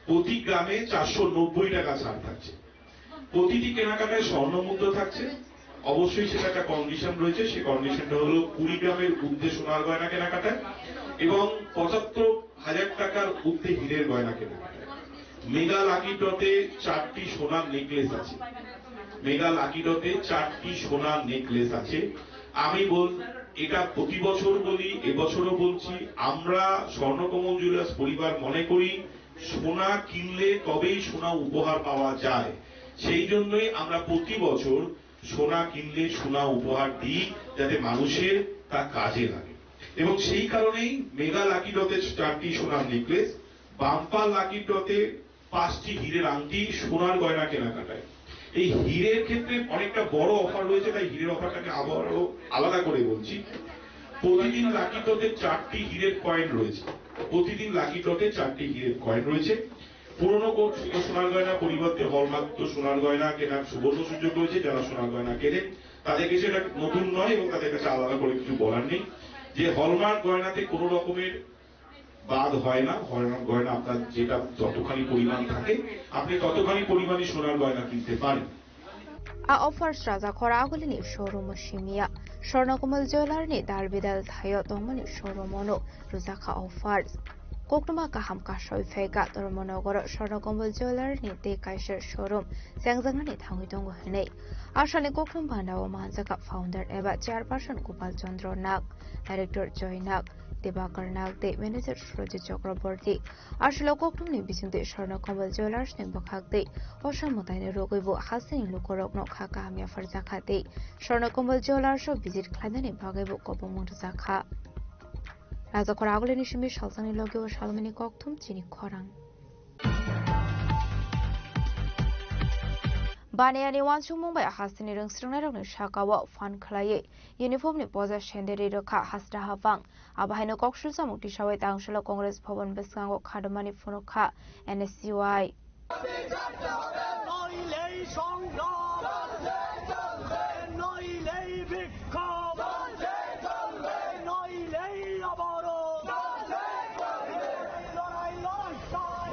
প্রতি গ্রামে চারশো নব্বই টাকা ছাড় থাকছে। প্রতিটি কেনাকাটায় স্বর্ণ মুদ্রা থাকছে। অবশ্যই সেটা একটা কন্ডিশন রয়েছে, সেই কন্ডিশনটা হলো কুড়ি গ্রামের ঊর্ধ্বে সোনার গয়না কেনাকাটায় এবং পঁচাত্তর হাজার টাকার ঊর্ধ্বে হীরের গয়না কেনাকাটায়। মেগা লাকি ড্রতে চারটি সোনার নেকলেস আছে। মেগা লাকি ড্রতে চারটি সোনার নেকলেস আছে। আমি বল, এটা প্রতি বছর বলি, এবছরও বলছি, আমরা স্বর্ণকমল জুয়েলার্স পরিবার মনে করি সোনা কিনলে তবেই সোনা উপহার পাওয়া যায়। সেই জন্যই আমরা প্রতি বছর সোনা কিনলে সোনা উপহার দিই, যাতে মানুষের তা কাজে লাগে। এবং সেই কারণেই মেগা লাকি ড্রতে চারটি সোনার নেকলেস, বাম্পার লাকি ড্রতে পাঁচটি হীরের আংটি, সোনার গয়না কেনাকাটায়। এই হীরের ক্ষেত্রে অনেকটা বড় অফার রয়েছে, তাই হীরের অফারটাকে আবারও আলাদা করে বলছি। প্রতিদিন লাকি ড্রতে চারটি হীরের কয়েন রয়েছে, প্রতিদিন লাকি ড্রতে চারটি হীরের কয়েন রয়েছে। পুরনো কো-, সোনার গয়না পরিবর্তে হলমার্ক সোনার গয়না কেনার সুবর্ণ সুযোগ রয়েছে। যারা সোনার গয়না কেনেন, তাদের কাছে এটা নতুন নয় এবং তাদের কাছে আলাদা করে কিছু বলার নেই যে হলমার্ক গয়নাতে কোনো রকমের বাদ হয় না। হলমার্ক গয়না আপনার যেটা যতখানি পরিমাণ থাকে, আপনি ততখানি পরিমাণই সোনার গয়না কিনতে পারেন। A offers rajakhor agulini showroom o simiya. Swarnakomal Jewelers ni dalbidal thaio tongmani showroom ono rwjakha offers. Koktwma kaham kasoi phaikha Dharmanagaro Swarnakomal Jewelers ni tei kaisa showroom chengjaknani thangwi tongo hinwi. Aswkni koktwma bandao manjakha founder eba chairperson Gopal Chandra Nag, director Joy Nag, Debakar Nag tei manager Surajit Chakraborty. Aswk koktwmani bisingtwi Swarnakomal Jewelers ni bwkhak tei osa mwtaini rogwibo hasteni lukurokno kha kaham yapharjakha tei Swarnakomal Jewelers o visit khlainani bagwibo kwbangma rwjakha. Rajakhor agulini simi salsani logi o salmani kokthum chini khorang. Baniyani uansukmung bai hasteni rwngsrwngnairokni saka-o phan khlaiwi uniform ni poja senderi rwkha Hasra Hafang. Abo haino kok sulsamung tisawi tangsalo Congress Bhavan bwskango khadumani phunukha N S U I. নইলেই সংগ্রাম, নইলেই বিক্ষোভ, নইলেই অবরোধ। লড়াই, লড়াই চাই।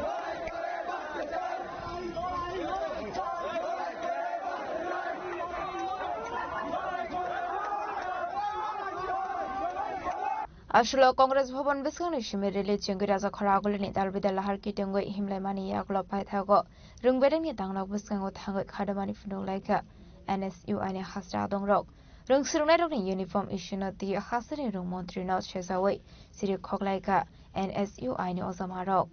Aswk Congress Bhavan bwskangni simi rally chengwi rajakhor agulini dalbidal lahar kitengwi himlaimani yagulo paithago rwngberengni tangnok bwskango thangwi khadumani phunukhlaikha N S U I ni hasra adongrok. Rwngsrwngnairokni uniform issue no twi hasrani rwng montri no sejawi siri khoklaikha N S U I ni ojamarok.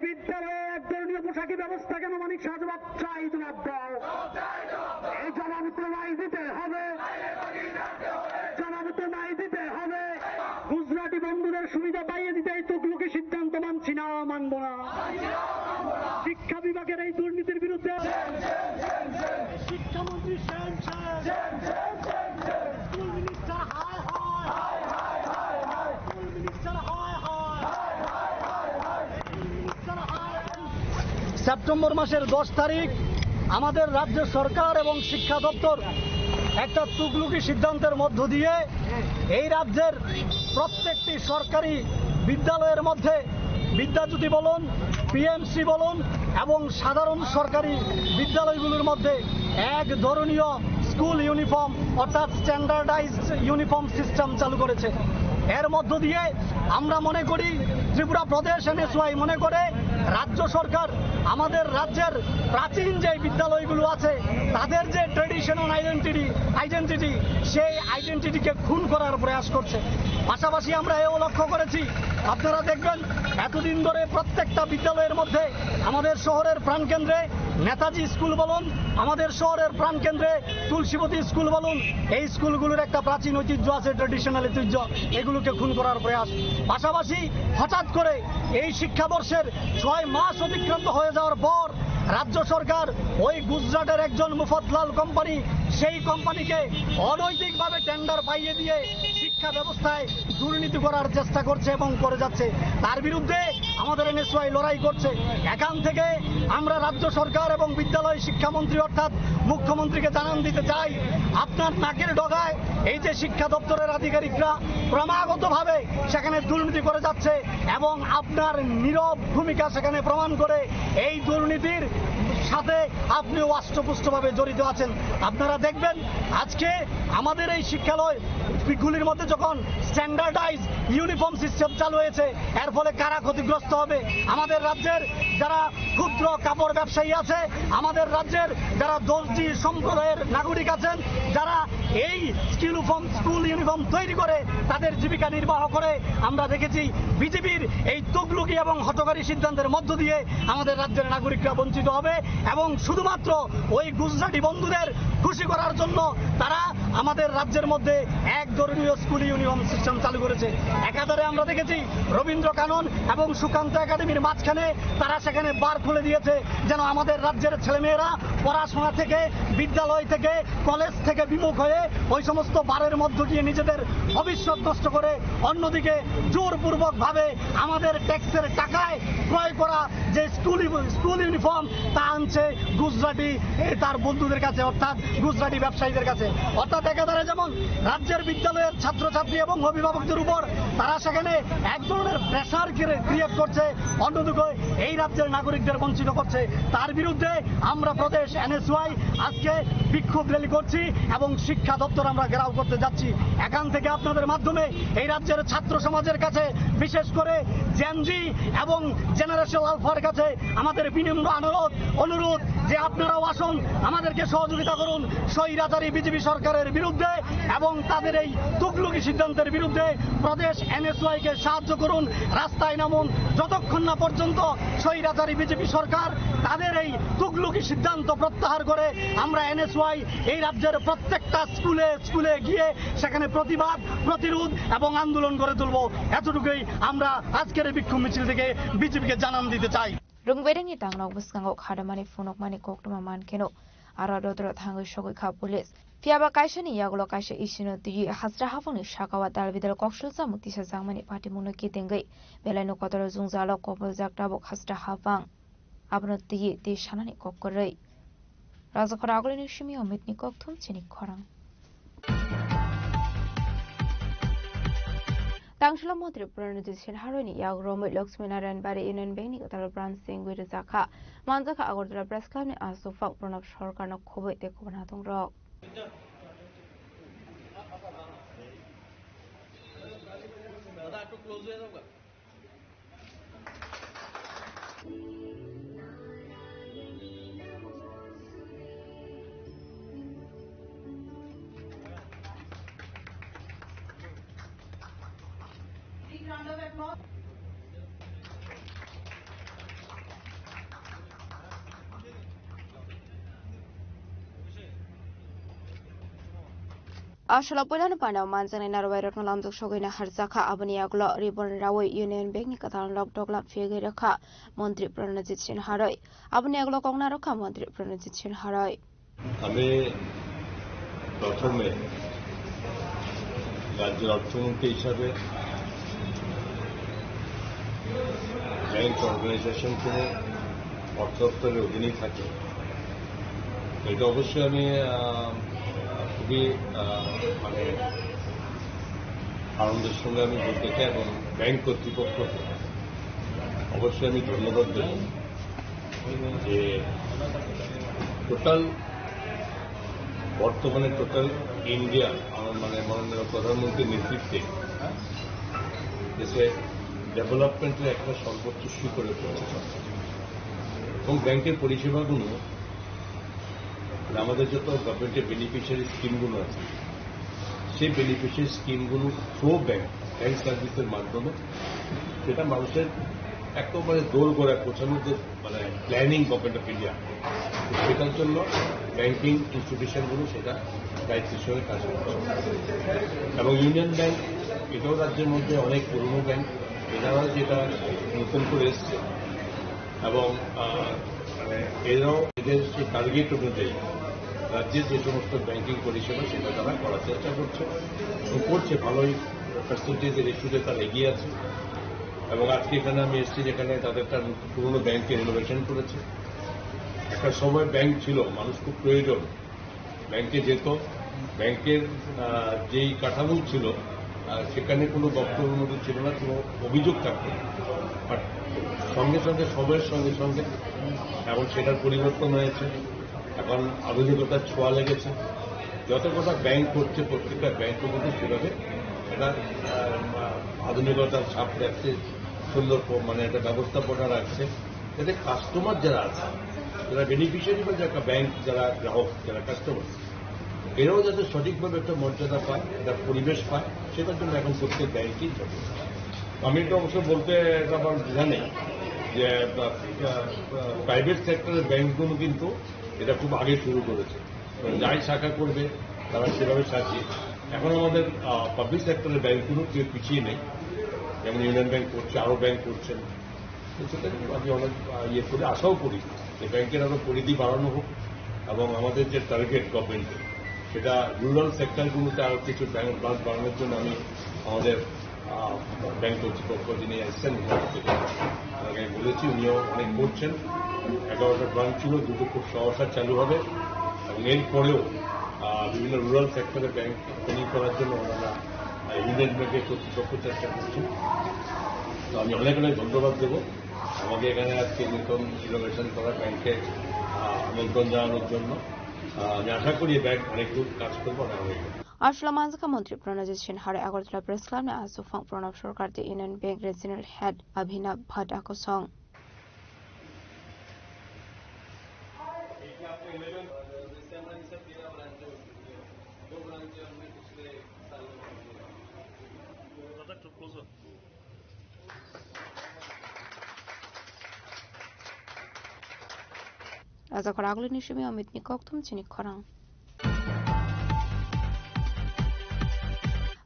বিদ্যালয়ে এক ধরনের পোশাকি ব্যবস্থা কেন মানিক শাহজাদ চাই জনাব দল। এই জবাব তো নাই দিতে হবে, জবাব তো নাই দিতে হবে। গুজরাটি বন্ধুদের সুবিধা পাইয়ে দিতে এই তুগলকি সিদ্ধান্ত মানছি না, মানব না। শিক্ষা বিভাগের এই দুর্নীতির বিরুদ্ধে শিক্ষামন্ত্রী সেন সেন। স্কুল মিনিস্টার হায় হায়। স্কুল মিনিস্টার হায় হায়। স্কুল মিনিস্টার হায় হায়। সেপ্টেম্বর মাসের দশ তারিখ আমাদের রাজ্য সরকার এবং শিক্ষা দপ্তর একটা তুগলকি সিদ্ধান্তের মধ্য দিয়ে এই রাজ্যের প্রত্যেকটি সরকারি বিদ্যালয়ের মধ্যে বিদ্যাজ্যোতি বলুন, পিএমসি বলুন এবং সাধারণ সরকারি বিদ্যালয়গুলোর মধ্যে এক ধরনীয় স্কুল ইউনিফর্ম অর্থাৎ স্ট্যান্ডার্ডাইজড ইউনিফর্ম সিস্টেম চালু করেছে। এর মধ্য দিয়ে আমরা মনে করি, ত্রিপুরা প্রদেশ এনএসওয়াই মনে করে, রাজ্য সরকার আমাদের রাজ্যের প্রাচীন যে বিদ্যালয়গুলো আছে তাদের যে ট্রেডিশনাল আইডেন্টিটি আইডেন্টিটি সেই আইডেন্টিটিকে খুন করার প্রয়াস করছে। পাশাপাশি আমরা এও লক্ষ্য করেছি, আপনারা দেখবেন এতদিন ধরে প্রত্যেকটা বিদ্যালয়ের মধ্যে আমাদের শহরের প্রাণকেন্দ্রে নেতাজি স্কুল বলুন, আমাদের শহরের প্রাণকেন্দ্রে তুলসীবতী স্কুল বলুন, এই স্কুলগুলোর একটা প্রাচীন ঐতিহ্য আছে, ট্রেডিশনাল ঐতিহ্য, এগুলোকে খুন করার প্রয়াস। পাশাপাশি হঠাৎ করে এই শিক্ষাবর্ষের ছয় মাস অতিক্রান্ত হয়ে যাওয়ার পর রাজ্য সরকার ওই গুজরাটের একজন মুফতলাল কোম্পানি, সেই কোম্পানিকে অনৈতিকভাবে টেন্ডার পাইয়ে দিয়ে শিক্ষা ব্যবস্থায় দুর্নীতি করার চেষ্টা করছে এবং করে যাচ্ছে। তার বিরুদ্ধে আমাদের এনএসওয়াই লড়াই করছে। এখান থেকে আমরা রাজ্য সরকার এবং বিদ্যালয় শিক্ষামন্ত্রী অর্থাৎ মুখ্যমন্ত্রীকে জানান দিতে চাই, আপনার নাকের ডগায় এই যে শিক্ষা দপ্তরের আধিকারিকরা ক্রমাগতভাবে সেখানে দুর্নীতি করে যাচ্ছে এবং আপনার নীরব ভূমিকা সেখানে প্রমাণ করে এই দুর্নীতির সাথে আপনিও আষ্টপুষ্টভাবে জড়িত আছেন। আপনারা দেখবেন আজকে আমাদের এই শিক্ষালয় গুলির মধ্যে যখন স্ট্যান্ডার্ডাইজ ইউনিফর্ম সিস্টেম চালু হয়েছে, এর ফলে কারা ক্ষতিগ্রস্ত হবে? আমাদের রাজ্যের যারা ক্ষুদ্র কাপড় ব্যবসায়ী আছে, আমাদের রাজ্যের যারা দর্জি সম্প্রদায়ের নাগরিক আছেন, যারা এই স্কুল ইউনিফর্ম, স্কুল ইউনিফর্ম তৈরি করে তাদের জীবিকা নির্বাহ করে, আমরা দেখেছি বিজেপির এই তুগলুকি এবং হঠকারী সিদ্ধান্তের মধ্য দিয়ে আমাদের রাজ্যের নাগরিকরা বঞ্চিত হবে এবং শুধুমাত্র ওই গুজরাটি বন্ধুদের খুশি করার জন্য তারা আমাদের রাজ্যের মধ্যে এক ধরনীয় স্কুল ইউনিফর্ম সিস্টেম চালু করেছে। একাধারে আমরা দেখেছি রবীন্দ্র কানন এবং সুকান্ত একাডেমির মাঝখানে তারা সেখানে বার খুলে দিয়েছে, যেন আমাদের রাজ্যের ছেলেমেয়েরা পড়াশোনা থেকে, বিদ্যালয় থেকে, কলেজ থেকে বিমুখ হয়ে ওই সমস্ত বারের মধ্য দিয়ে নিজেদের ভবিষ্যৎ নষ্ট করে অন্যদিকে জোরপূর্বকভাবে আমাদের ট্যাক্সের টাকায় ক্রয় করা যে স্কুল ইউ-, স্কুল ইউনিফর্ম তা আনছে গুজরাটি, এ, তার বন্ধুদের কাছে, অর্থাৎ গুজরাটি ব্যবসায়ীদের কাছে। অর্থাৎ একেবারে যেমন রাজ্যের বিদ্যালয়ের ছাত্রছাত্রী এবং অভিভাবকদের উপর তারা সেখানে এক ধরনের প্রেশার ক্রিয়েট করছে, অন্যদিকে এই রাজ্যের নাগরিকদের বঞ্চিত করছে। তার বিরুদ্ধে আমরা প্রদেশ এনএসওয়াই আজকে বিক্ষোভ র্যালি করছি এবং শিক্ষা দপ্তর আমরা ঘেরাও করতে যাচ্ছি। এখান থেকে আপনাদের মাধ্যমে এই রাজ্যের ছাত্র সমাজের কাছে, বিশেষ করে জেনজি এবং জেনারেশন আলফার কাছে আমাদের বিনম্র অনুরোধ, অনুরোধ যে আপনারাও আসুন, আমাদেরকে সহযোগিতা করুন স্বৈরাচারী বিজেপি সরকারের বিরুদ্ধে এবং তাদের এই তুগলুকি সিদ্ধান্তের বিরুদ্ধে। প্রদেশ এনএসওয়াই কে সাহায্য করুন, রাস্তায় নামুন, যতক্ষণ না পর্যন্ত স্বৈরাচারী বিজেপি সরকার তাদের এই তুগলুকি সিদ্ধান্ত প্রত্যাহার করে। আমরা এনএসওয়াই এই রাজ্যের প্রত্যেকটা স্কুলে স্কুলে গিয়ে সেখানে প্রতিবাদ, প্রতিরোধ এবং আন্দোলন গড়ে তুলব। এতটুকুই আমরা আজকের এই বিক্ষোভ মিছিল থেকে বিজেপিকে জানান দিতে চাই। Rwngbairengni tangnok bwskango khadamani phunukmani koktwma mankheno, aro dodro thangwi sogwi kha police. Phiyaba kaisani yagulo kaisa isino twiwi hasra haphangni sakao dalbidal koksilsa mukti sajakmani patimungno kitengwi belaino kotoro jwngjalo koboljak tabuk hasra haphang. Abono twiwi twi sanani kok kwrwi. Rajakhor Agulini simi Omitni kokthum chini khorang. Tangshila Montri Pranajit Sinha Royni yak romwi Lakshmi Narayan Bari Union Bank ni kwtal branch sengwi rwjakha. Manjakha Agartala Press Club ni aswk phang Pranab Sarkar no khobwi tei khobanatung rok. Aswla puilano panao manjaknai narwai rokno lamjak sogwino harjakha, aboni yagulo ribbon rawi Union Bank ni kwtal nok doklam phiyogwi rwkha Montri Pranajit Sinha Roy. Aboni yagulo kok narwkha Montri Pranajit Sinha Roy. আমি প্রথমে রাজ্যের অর্থমন্ত্রী হিসাবে bank organisation কোনো অর্থ দপ্তরের অধীনেই থাকে। এটা অবশ্যই আমি, আহ, খুবই, আহ, মানে, আনন্দের সঙ্গে আমি বলতে চাই এবং ব্যাংক কর্তৃপক্ষকে অবশ্যই আমি ধন্যবাদ দেব যে টোটাল, বর্তমানে টোটাল ইন্ডিয়া, আমার মানে মাননীয় প্রধানমন্ত্রীর নেতৃত্বে দেশে ডেভেলপমেন্টের একটা সর্বোচ্চ শিখরে পৌঁছেছে এবং ব্যাংকের পরিষেবাগুলো মানে আমাদের যত গভর্নমেন্টের বেনিফিশিয়ারি স্কিমগুলো আছে, সেই বেনিফিশিয়ারি স্কিমগুলো থ্রু ব্যাংক, ব্যাংক সার্ভিসের মাধ্যমে সেটা মানুষের একেবারে দোরগোড়ায় পৌঁছানোর যে মানে প্ল্যানিং গভর্নমেন্ট অফ ইন্ডিয়া, সেটার জন্য ব্যাংকিং ইনস্টিটিউশনগুলো সেটা দায়িত্বের সঙ্গে কাজ করছে। এবং ইউনিয়ন ব্যাংক, এটাও রাজ্যের মধ্যে অনেক পুরনো ব্যাংক, এনারাও যেটা নতুন করে এসছে এবং, আহ, মানে, এরাও এদের সেই টার্গেট অনুযায়ী রাজ্যে যে সমস্ত ব্যাংকিং পরিষেবা, সেটা তারা করার চেষ্টা করছে এবং করছে, ভালোই পার্সেন্টেজের রেশিওতে তারা এগিয়ে আছে। এবং আজকে এখানে আমি এসেছি, যেখানে তাদের একটা পুরনো ব্যাংকে রিনোভেশন করেছে। একটা সময় ব্যাংক ছিল, মানুষ খুব প্রয়োজন, ব্যাংকে যেত, ব্যাংকের, আহ, যেই কাঠামো ছিল, আহ, সেখানে কোনো বক্তব্য মতো ছিল না, কোনো অভিযোগ থাকতো না। বাট সঙ্গে সঙ্গে, সময়ের সঙ্গে সঙ্গে এখন সেটার পরিবর্তন হয়েছে, এখন আধুনিকতার ছোঁয়া লেগেছে। যত কটা ব্যাংক করছে, প্রত্যেকটা ব্যাংকের মধ্যে সেভাবে একটা, আহ, আধুনিকতার ছাপ রাখছে, সুন্দর প-, মানে একটা ব্যবস্থাপনা রাখছে, যাতে কাস্টমার যারা আছে, যারা বেনিফিশিয়ারি বা যারা ব্যাংক, যারা গ্রাহক, যারা কাস্টমার, এরাও যাতে সঠিকভাবে একটা মর্যাদা পায়, একটা পরিবেশ পায়, সেটার জন্য এখন প্রত্যেক ব্যাংকই যথেষ্ট। আমি এটা অবশ্য বলতে এটা আমার দ্বিধা নেই যে, আহ, আহ, প্রাইভেট সেক্টরের ব্যাংকগুলো কিন্তু এটা খুব আগে শুরু করেছে। যাই শাখা করবে, তারা সেভাবে সাজিয়ে। এখন আমাদের, আহ, পাবলিক সেক্টরের ব্যাংকগুলো কেউ পিছিয়ে নেই, যেমন ইউনিয়ন ব্যাংক করছে, আরও ব্যাংক করছেন। তো সেটা নিয়ে আমি অনেক, আহ, ইয়ে করি, আশাও করি যে ব্যাংকের আরও পরিধি বাড়ানো হোক এবং আমাদের যে টার্গেট গভর্নমেন্টের, সেটা রুরাল সেক্টরগুলোতে আরও কিছু ব্যাংক ব্রাঞ্চ বাড়ানোর জন্য আমি আমাদের, আহ, ব্যাংক কর্তৃপক্ষ যিনি এসছেন, ওনার থেকে ওনাকে আমি বলেছি, উনিও অনেক করছেন। এগারোটা ব্রাঞ্চ ছিল, দুটো খুব সহসা চালু হবে। এবং এর পরেও, আহ, বিভিন্ন রুরাল সেক্টরে ব্যাংক ওপেনিং করার জন্য ওনারা, আহ, ইউনিয়ন ব্যাংকের কর্তৃপক্ষ চেষ্টা করছেন। তো আমি অনেক অনেক ধন্যবাদ দেবো। আমাকে এখানে আজকে নতুন ইনোভেশন করা ব্যাংকে, আহ, আমন্ত্রণ জানানোর জন্য। আহ, আমি আশা করি ব্যাংক অনেক দূর কাজ করবে, অনেক অনেক দূর। Ashwala manjakha Montri Pranajit Sinha hai Agartala Press Club ni aswk phang Pranab Sarkar tei Union Bank Regional Head Abhinav Bhatt akosong. Raja Khoragulini simi Amit ni kokthum chini khorang.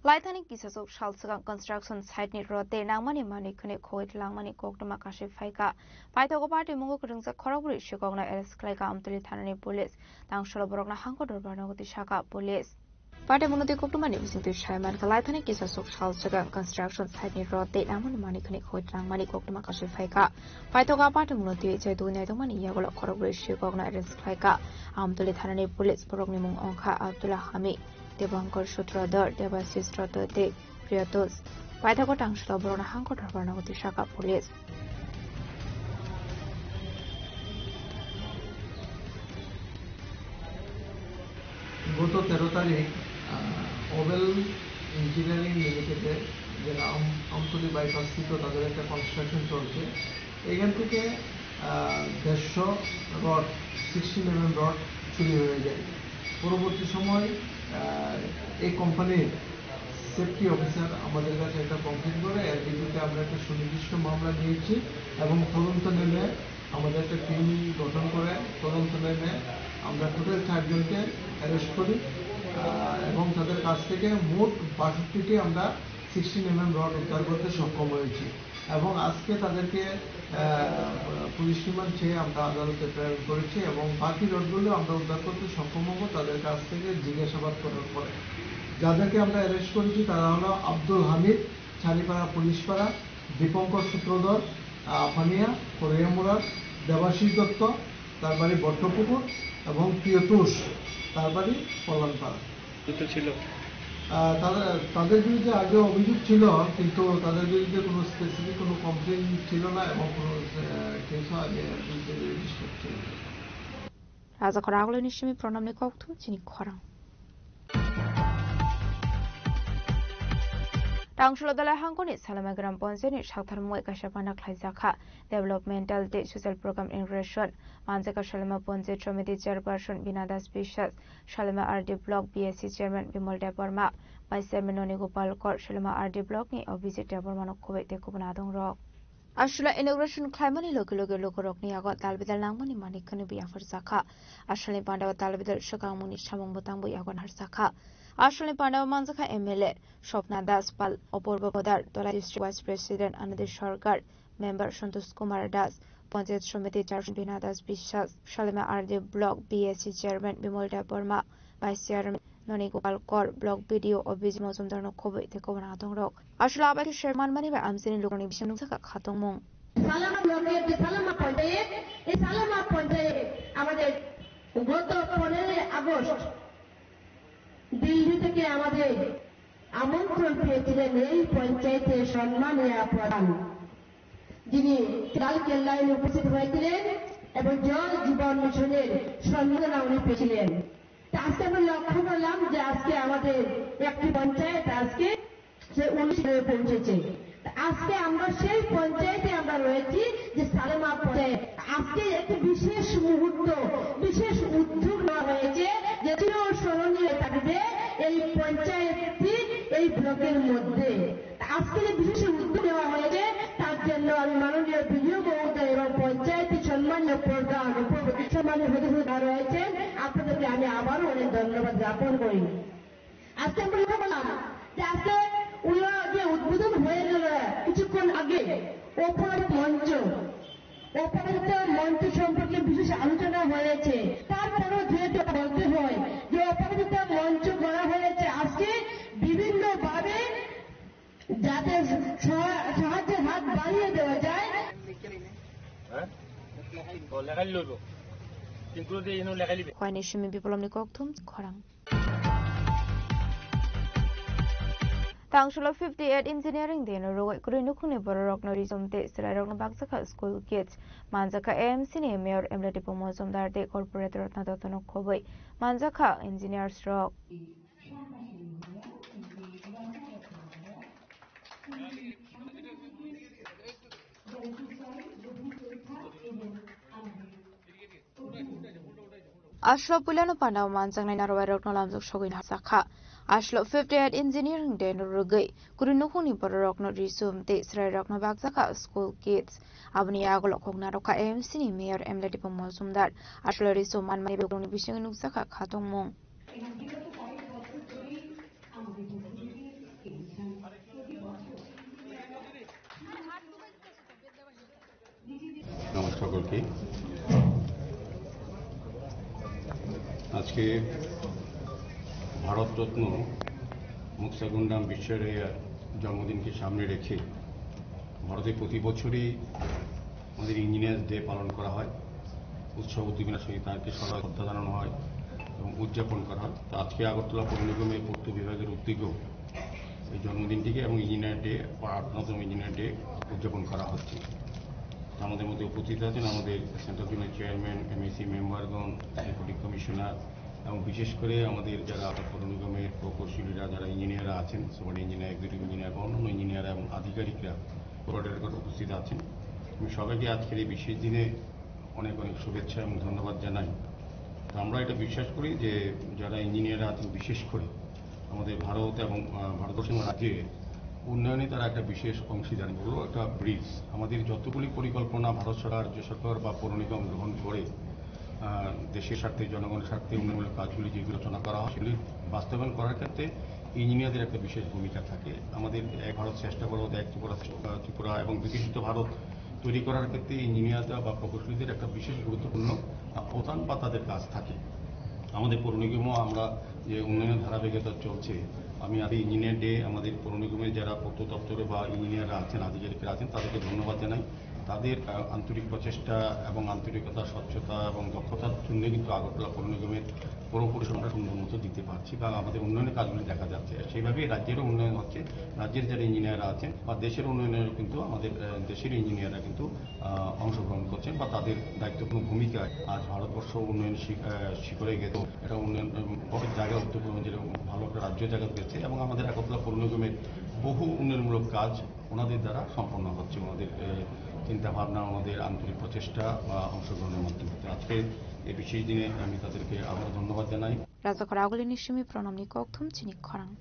Laithani kisasuk sal swkang construction site ni rode nangmani manwi khwnwi khogwi langmani koktwma kasui phaikha. Paithago party mungo kwrwngjak khorokbrwi swkokno arrest khlaikha Amtwlwi thanani police. Tangsalo borokno hangko dorbar nogo twi sakha police. Party mungo twi koktwmani bisingtwi sai mankha laithani kisasuk sal swkang construction site ni rode nangmani manwi khwnwi khogwi langmani koktwma kasui phaikha. Paithago party mungo twi chai twi naitokmani yagulo khorokbrwi swkokno arrest khlaikha Amtwlwi thanani police. Borokni mung wngkha Abdullah Hamid, Debankar Sutradhar, Debashish Ratto tei Priyatos. Paithago tangsalo borokno hangko dorbar nogo twi sakha police. গত তেরো তারিখ, আহ, oval engineering লিমিটেডে, যেটা আম-, আমতলী বাইপাস স্থিত, তাদের একটা কনস্ট্রাকশন চলছে। এখান থেকে, আহ, দেড়শো রড, সিক্সটিন এমএম রড চুরি হয়ে যায়। পরবর্তী সময়, আহ, এই কোম্পানির সেফটি অফিসার আমাদের কাছে একটা কমপ্লেন করে, এর ভিত্তিতে আমরা একটা সুনির্দিষ্ট মামলা নিয়েছি এবং তদন্ত নেমে আমাদের একটা টিম গঠন করে তদন্ত নেমে আমরা টোটাল চারজনকে অ্যারেস্ট করি, আহ, এবং তাদের কাছ থেকে মোট বাষট্টিটি আমরা সিক্সটিন এমএম রড উদ্ধার করতে সক্ষম হয়েছি। এবং আজকে তাদেরকে, আহ, পুলিশ রিমান্ড চেয়ে আমরা আদালতে প্রেরণ করেছি এবং বাকি রডগুলো আমরা উদ্ধার করতে সক্ষম হব তাদের কাছ থেকে জিজ্ঞাসাবাদ করার পরে। যাদেরকে আমরা অ্যারেস্ট করেছি তারা হলো আব্দুল হামিদ, ছানিপাড়া পুলিশপাড়া, দীপঙ্কর সূত্রধর, আহ, আফানিয়া, করৈয়ামুড়া, দেবাশিস দত্ত, তার বাড়ি বট্টপুকুর, এবং প্রিয়তোষ, তার বাড়ি কল্যাণপাড়া। যুক্ত ছিল। আহ, তারা, তাদের বিরুদ্ধে আগে অভিযোগ ছিল, কিন্তু তাদের বিরুদ্ধে কোনো স্পেসিফিক কোনো কমপ্লেন ছিল না এবং কোনো, আহ, কেসও আগে বিরুদ্ধে রেজিস্টার ছিল না। Raja Khoragulini simi Pranabni kokthum chini khorang. Tangsalo Dalai Hangkoni Salama Gram Panchayat ni sakthar mungwi kaisa panda khlaijakha Developmental tei Social Program Inauguration. Manjakha Salama Panchayat Samiti Chairperson Bina Das Biswas, Salama R D Block B S C Chairman Bimal Debbarma, Vice Chairman Noni Gopal Kor, Salama R D Block ni Abhijit Debbarma no khoboi tei kubun adong rok. Aswla inauguration khlaimani loge loge lukurokni yago dalbidal nangmani manwi khwnwi bo yapharjakha. Aswlani pandao dalbidal swkangmungni samung bwtangbo yago narjakha. Aswlani pandao manjakha M L A Swapna Das Pal, Apurba Podar, Dhalai District Vice President Anandi Sarkar, Member Santosh Kumar Das, Panchayat Samiti Chairperson Bina Das Biswas, Salama R D Block B S C Chairman Bimal Debbarma, Vice Chairman Noni Gopal Kor, Block B D O Abhijit Mojumdar no khoboi tei kubun adong rok. Aswla abai khe sek manmani bai amchaini lukurokni bising nukjakha khatungmung. সালামা ব্লকের যে সালামা পঞ্চায়েত, এই সালামা পঞ্চায়েত আমাদের গত পনেরোই আগস্ট দিল্লি থেকে আমাদের আমন্ত্রণ পেয়েছিলেন এই পঞ্চায়েতের সম্মানীয় প্রধান, যিনি লাল কেল্লায় উপস্থিত হয়েছিলেন এবং জল জীবন মিশনের সম্মাননা উনি পেয়েছিলেন। তা আজকে আমরা লক্ষ্য করলাম যে আজকে আমাদের একটি পঞ্চায়েত আজকে সে উনিশ হয়ে পৌঁছেছে। তা আজকে আমরা সেই পঞ্চায়েতে আমরা রয়েছি যে সালেমা পঞ্চায়েত। আজকে একটি বিশেষ মুহূর্ত, বিশেষ উদ্যোগ নেওয়া হয়েছে যে চিরস্মরণীয় থাকবে এই পঞ্চায়েতটি এই ব্লকের মধ্যে। তা আজকে যে বিশেষ উদ্যোগ নেওয়া হয়েছে তার জন্য আমি মাননীয় বিডিও মহোদয় এবং পঞ্চায়েত সম্মানীয় প্রধান, উপ-, সম্মানীয় সদস্য যারা রয়েছেন আপনাদেরকে আমি আবারও অনেক ধন্যবাদ জ্ঞাপন করি। আজকে আমরা লক্ষ্য করলাম যে আজকে উল্লা-, যে উদ্বোধন হয়ে গেল কিছুক্ষণ আগে, ওপর মঞ্চ, অপরাজিত মঞ্চ সম্পর্কে বিশেষ আলোচনা হয়েছে। তারপরেও যেহেতু বলতে হয় যে অপরাজিত মঞ্চ করা হয়েছে, আজকে বিভিন্নভাবে যাতে সহা-, সাহায্যের হাত বাড়িয়ে দেওয়া যায়। হ্যাঁ? ও, লেখাই লইব। Hwani simi biplopni kokthum khorang. Tangsulo fifty eight engineering day no rwgwi kwrwi nukhungni bororokno rijom tei chwrairokno bakjakha school kids. Manjakha A M C ni mayor Emladipo Mojumdar tei corporator Ratna Dotto no khobwi manjakha engineers rok. Aslo puilano pandao manjaknai narwai rokno lamjak sogwi najakha. Aslo fifty eight engineering day no rwgwi kwrwi nukhungni bororokno rijom tei chwrairokno bakjakha school kids. Aboni yagulo khokna rokha A M C ni mayor Emladipo Mojumdar. Aslo rijom manmani borokni bisingo nukjakha khatungmung. নমস্কার সকলকে। আজকে ভারতরত্ন মুক্তাগুন্ডাম বিশ্বেশ্বরাইয়ার জন্মদিনকে সামনে রেখে ভারতে প্রতি বছরই আমাদের ইঞ্জিনিয়ার্স ডে পালন করা হয়। উৎসাহ উদ্দীপনার সঙ্গে তাকে সদা শ্রদ্ধা জানানো হয় এবং উদযাপন করা হয়। তো আজকে আগরতলা পৌর নিগমের পূর্ত বিভাগের উদ্যোগেও এই জন্মদিনটিকে এবং ইঞ্জিনিয়ার ডে বা আঠারোতম ইঞ্জিনিয়ার ডে উদযাপন করা হচ্ছে। তো আমাদের মধ্যে উপস্থিত আছেন আমাদের সেন্ট্রাল জোনের চেয়ারম্যান, এম এ সি মেম্বারগণ, ডেপুটি কমিশনার এবং বিশেষ করে আমাদের যারা পৌর নিগমের প্রকৌশলীরা, যারা ইঞ্জিনিয়াররা আছেন, সুপার ইঞ্জিনিয়ার, এক্সিকিউটিভ ইঞ্জিনিয়ার বা অন্যান্য ইঞ্জিনিয়ার এবং আধিকারিকরা কোঅর্ডিনেটর উপস্থিত আছেন। আমি সবাইকে আজকের এই বিশেষ দিনে অনেক অনেক শুভেচ্ছা এবং ধন্যবাদ জানাই। তো আমরা এটা বিশ্বাস করি যে যারা ইঞ্জিনিয়ার আছেন, বিশেষ করে আমাদের ভারত এবং, আহ, ভারতবর্ষ এবং রাজ্যে উন্নয়নে তারা একটা বিশেষ অংশীদারি, বড় একটা ব্রিজ। আমাদের যতগুলি পরিকল্পনা ভারত সরকার, রাজ্য সরকার বা পৌর নিগম গ্রহণ করে, আহ, দেশের স্বার্থে, জনগণের স্বার্থে উন্নয়নমূলক কাজগুলি যেগুলি রচনা করা হয়, সেগুলি বাস্তবায়ন করার ক্ষেত্রে ইঞ্জিনিয়ারদের একটা বিশেষ ভূমিকা থাকে। আমাদের এক ভারত শ্রেষ্ঠ ভারত, এক ত্রিপুরা শ্রেষ্ঠ ত্রিপুরা এবং বিকশিত ভারত তৈরি করার ক্ষেত্রে ইঞ্জিনিয়াররা বা প্রকৌশলীদের একটা বিশেষ গুরুত্বপূর্ণ, আহ, অবদান বা তাদের কাজ থাকে। আমাদের পৌর নিগমও আমরা যে উন্নয়নের ধারাবাহিকতা চলছে, আমি আজ ইঞ্জিনিয়ার ডে আমাদের পৌর নিগমের যারা পূর্ত দপ্তরে বা ইঞ্জিনিয়াররা আছেন, আধিকারিকরা আছেন, তাদেরকে ধন্যবাদ জানাই। তাদের, আহ, আন্তরিক প্রচেষ্টা এবং আন্তরিকতা, স্বচ্ছতা এবং দক্ষতার জন্য কিন্তু আগরতলা পৌর নিগমের পৌর পরিষেবাটা সুন্দর মতো দিতে পারছি বা আমাদের উন্নয়নের কাজগুলি দেখা যাচ্ছে। সেইভাবেই রাজ্যেরও উন্নয়ন হচ্ছে। রাজ্যের যারা ইঞ্জিনিয়াররা আছেন বা দেশের উন্নয়নের কিন্তু আমাদের, আহ, দেশের ইঞ্জিনিয়াররা কিন্তু, আহ, অংশগ্রহণ করছেন বা তাদের দায়িত্বপূর্ণ ভূমিকা। আজ ভারতবর্ষ উন্নয়ন শি-, আহ, শিখরে গেছে। এটা উন্নয়ন, উম, বড় জায়গা উত্তর পূর্বাঞ্চলে ভালো একটা রাজ্য জায়গা গেছে এবং আমাদের আগরতলা পৌর নিগমের বহু উন্নয়নমূলক কাজ ওনাদের দ্বারা সম্পন্ন হচ্ছে, ওনাদের, এ, চিন্তাভাবনা, ওনাদের আন্তরিক প্রচেষ্টা বা অংশগ্রহণের মাধ্যমে। তো আজকে এই বিশেষ দিনে আমি তাদেরকে আবারও ধন্যবাদ জানাই। Rajakhor agulini simi pranamni kokthum chini khorang.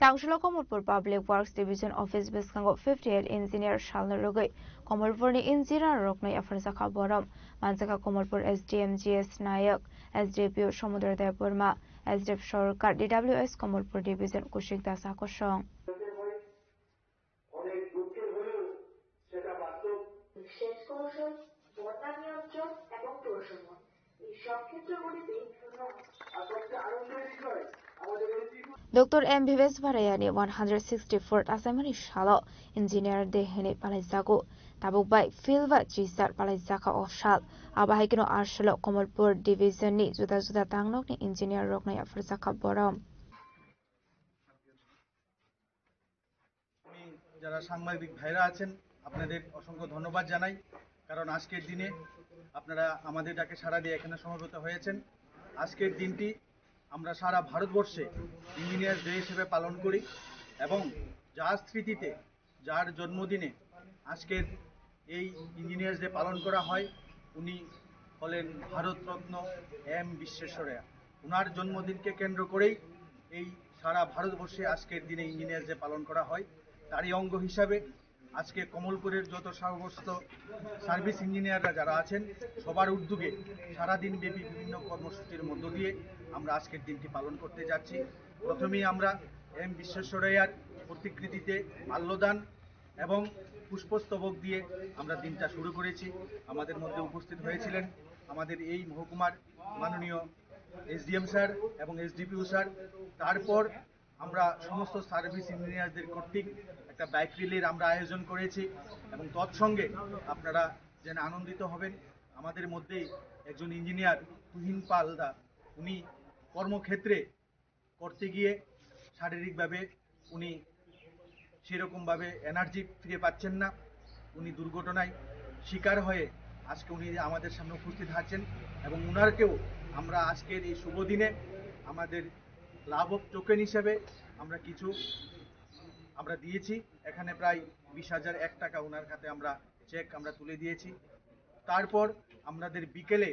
Tangsulo Komolpur Public Works Division Office bwskango fifty eight engineer salno rwgwi Komolpurni engineer rokno yapharjakha borom. Manjakha Komolpur S D M G S Nayak, S D P O Somudro Debbarma, S D F Sorkar, D W S Komolpur Division Kushik Das Akosong. সেচ কৌশল, বন্যা নিয়ন্ত্রণ এবং প্রশমন, এই সব ক্ষেত্রগুলিতে উন্নয়ন। Doctor M Bhives Bharayani one hundred sixty-four achaimani salo engineer de hwnwi palaijago. Tabuk bai field ba chisar palaijakha o sal. Abo hai kheno asolo Komolpur division ni juda juda tangnokni engineer rokno yapharjakha borom. আমি যারা সাংবাদিক ভাইরা আছেন, আপনাদের অসংখ্য ধন্যবাদ জানাই, কারণ আজকের দিনে আপনারা আমাদের ডাকে সাড়া দিয়ে এখানে সমবেত হয়েছেন। আজকের দিনটি আমরা সারা ভারতবর্ষে ইঞ্জিনিয়ার্স ডে হিসেবে পালন করি এবং যার স্মৃতিতে, যার জন্মদিনে আজকের এই ইঞ্জিনিয়ার্স ডে পালন করা হয়, উনি হলেন ভারতরত্ন এম বিশ্বেশ্বরৈয়া। ওনার জন্মদিনকে কেন্দ্র করেই এই সারা ভারতবর্ষে আজকের দিনে ইঞ্জিনিয়ার্স ডে পালন করা হয়। তারই অঙ্গ হিসাবে আজকে কমলপুরের যত সমস্ত সার্ভিস ইঞ্জিনিয়াররা যারা আছেন, সবার উদ্যোগে সারাদিন ব্যাপী বিভিন্ন কর্মসূচির মধ্য দিয়ে আমরা আজকের দিনটি পালন করতে যাচ্ছি। প্রথমেই আমরা এম বিশ্বেশ্বরৈয়ার প্রতিকৃতিতে মাল্যদান এবং পুষ্পস্তবক দিয়ে আমরা দিনটা শুরু করেছি। আমাদের মধ্যে উপস্থিত হয়েছিলেন আমাদের এই মহকুমার মাননীয় এসডিএম স্যার এবং এসডিপিও স্যার। তারপর আমরা সমস্ত সার্ভিস ইঞ্জিনিয়ারদের কর্তৃক একটা বাইক র্যালির আমরা আয়োজন করেছি এবং তৎসঙ্গে আপনারা জেনে আনন্দিত হবেন। আমাদের মধ্যেই একজন ইঞ্জিনিয়ার তুহিন পাল দা, উনি কর্মক্ষেত্রে করতে গিয়ে শারীরিকভাবে উনি সেরকমভাবে এনার্জি ফিরে পাচ্ছেন না। উনি দুর্ঘটনায় শিকার হয়ে আজকে উনি আমাদের সামনে উপস্থিত আছেন এবং ওনারকেও আমরা আজকের এই শুভ দিনে আমাদের লাভ অফ টোকেন হিসেবে আমরা কিছু আমরা দিয়েছি। এখানে প্রায় বিশ হাজার এক টাকা ওনার খাতে আমরা চেক আমরা তুলে দিয়েছি। তারপর আমাদের বিকেলে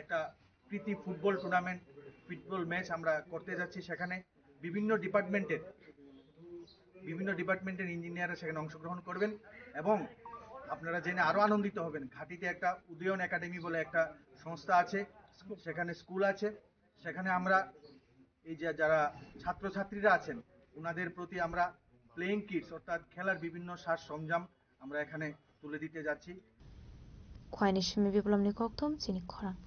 একটা প্রীতি ফুটবল টুর্নামেন্ট, ফুটবল ম্যাচ আমরা করতে যাচ্ছি। সেখানে বিভিন্ন ডিপার্টমেন্টের বিভিন্ন ডিপার্টমেন্টের ইঞ্জিনিয়াররা সেখানে অংশগ্রহণ করবেন এবং আপনারা জেনে আরও আনন্দিত হবেন। ঘাটিতে একটা উদয়ন একাডেমি বলে একটা সংস্থা আছে, সেখানে স্কুল আছে। সেখানে আমরা এই যে যারা ছাত্রছাত্রীরা আছেন, ওনাদের প্রতি আমরা প্লেয়িং কিটস অর্থাৎ খেলার বিভিন্ন সাজ সরঞ্জাম আমরা এখানে তুলে দিতে যাচ্ছি। Khwaini simi biplomni kokthum chini khorang.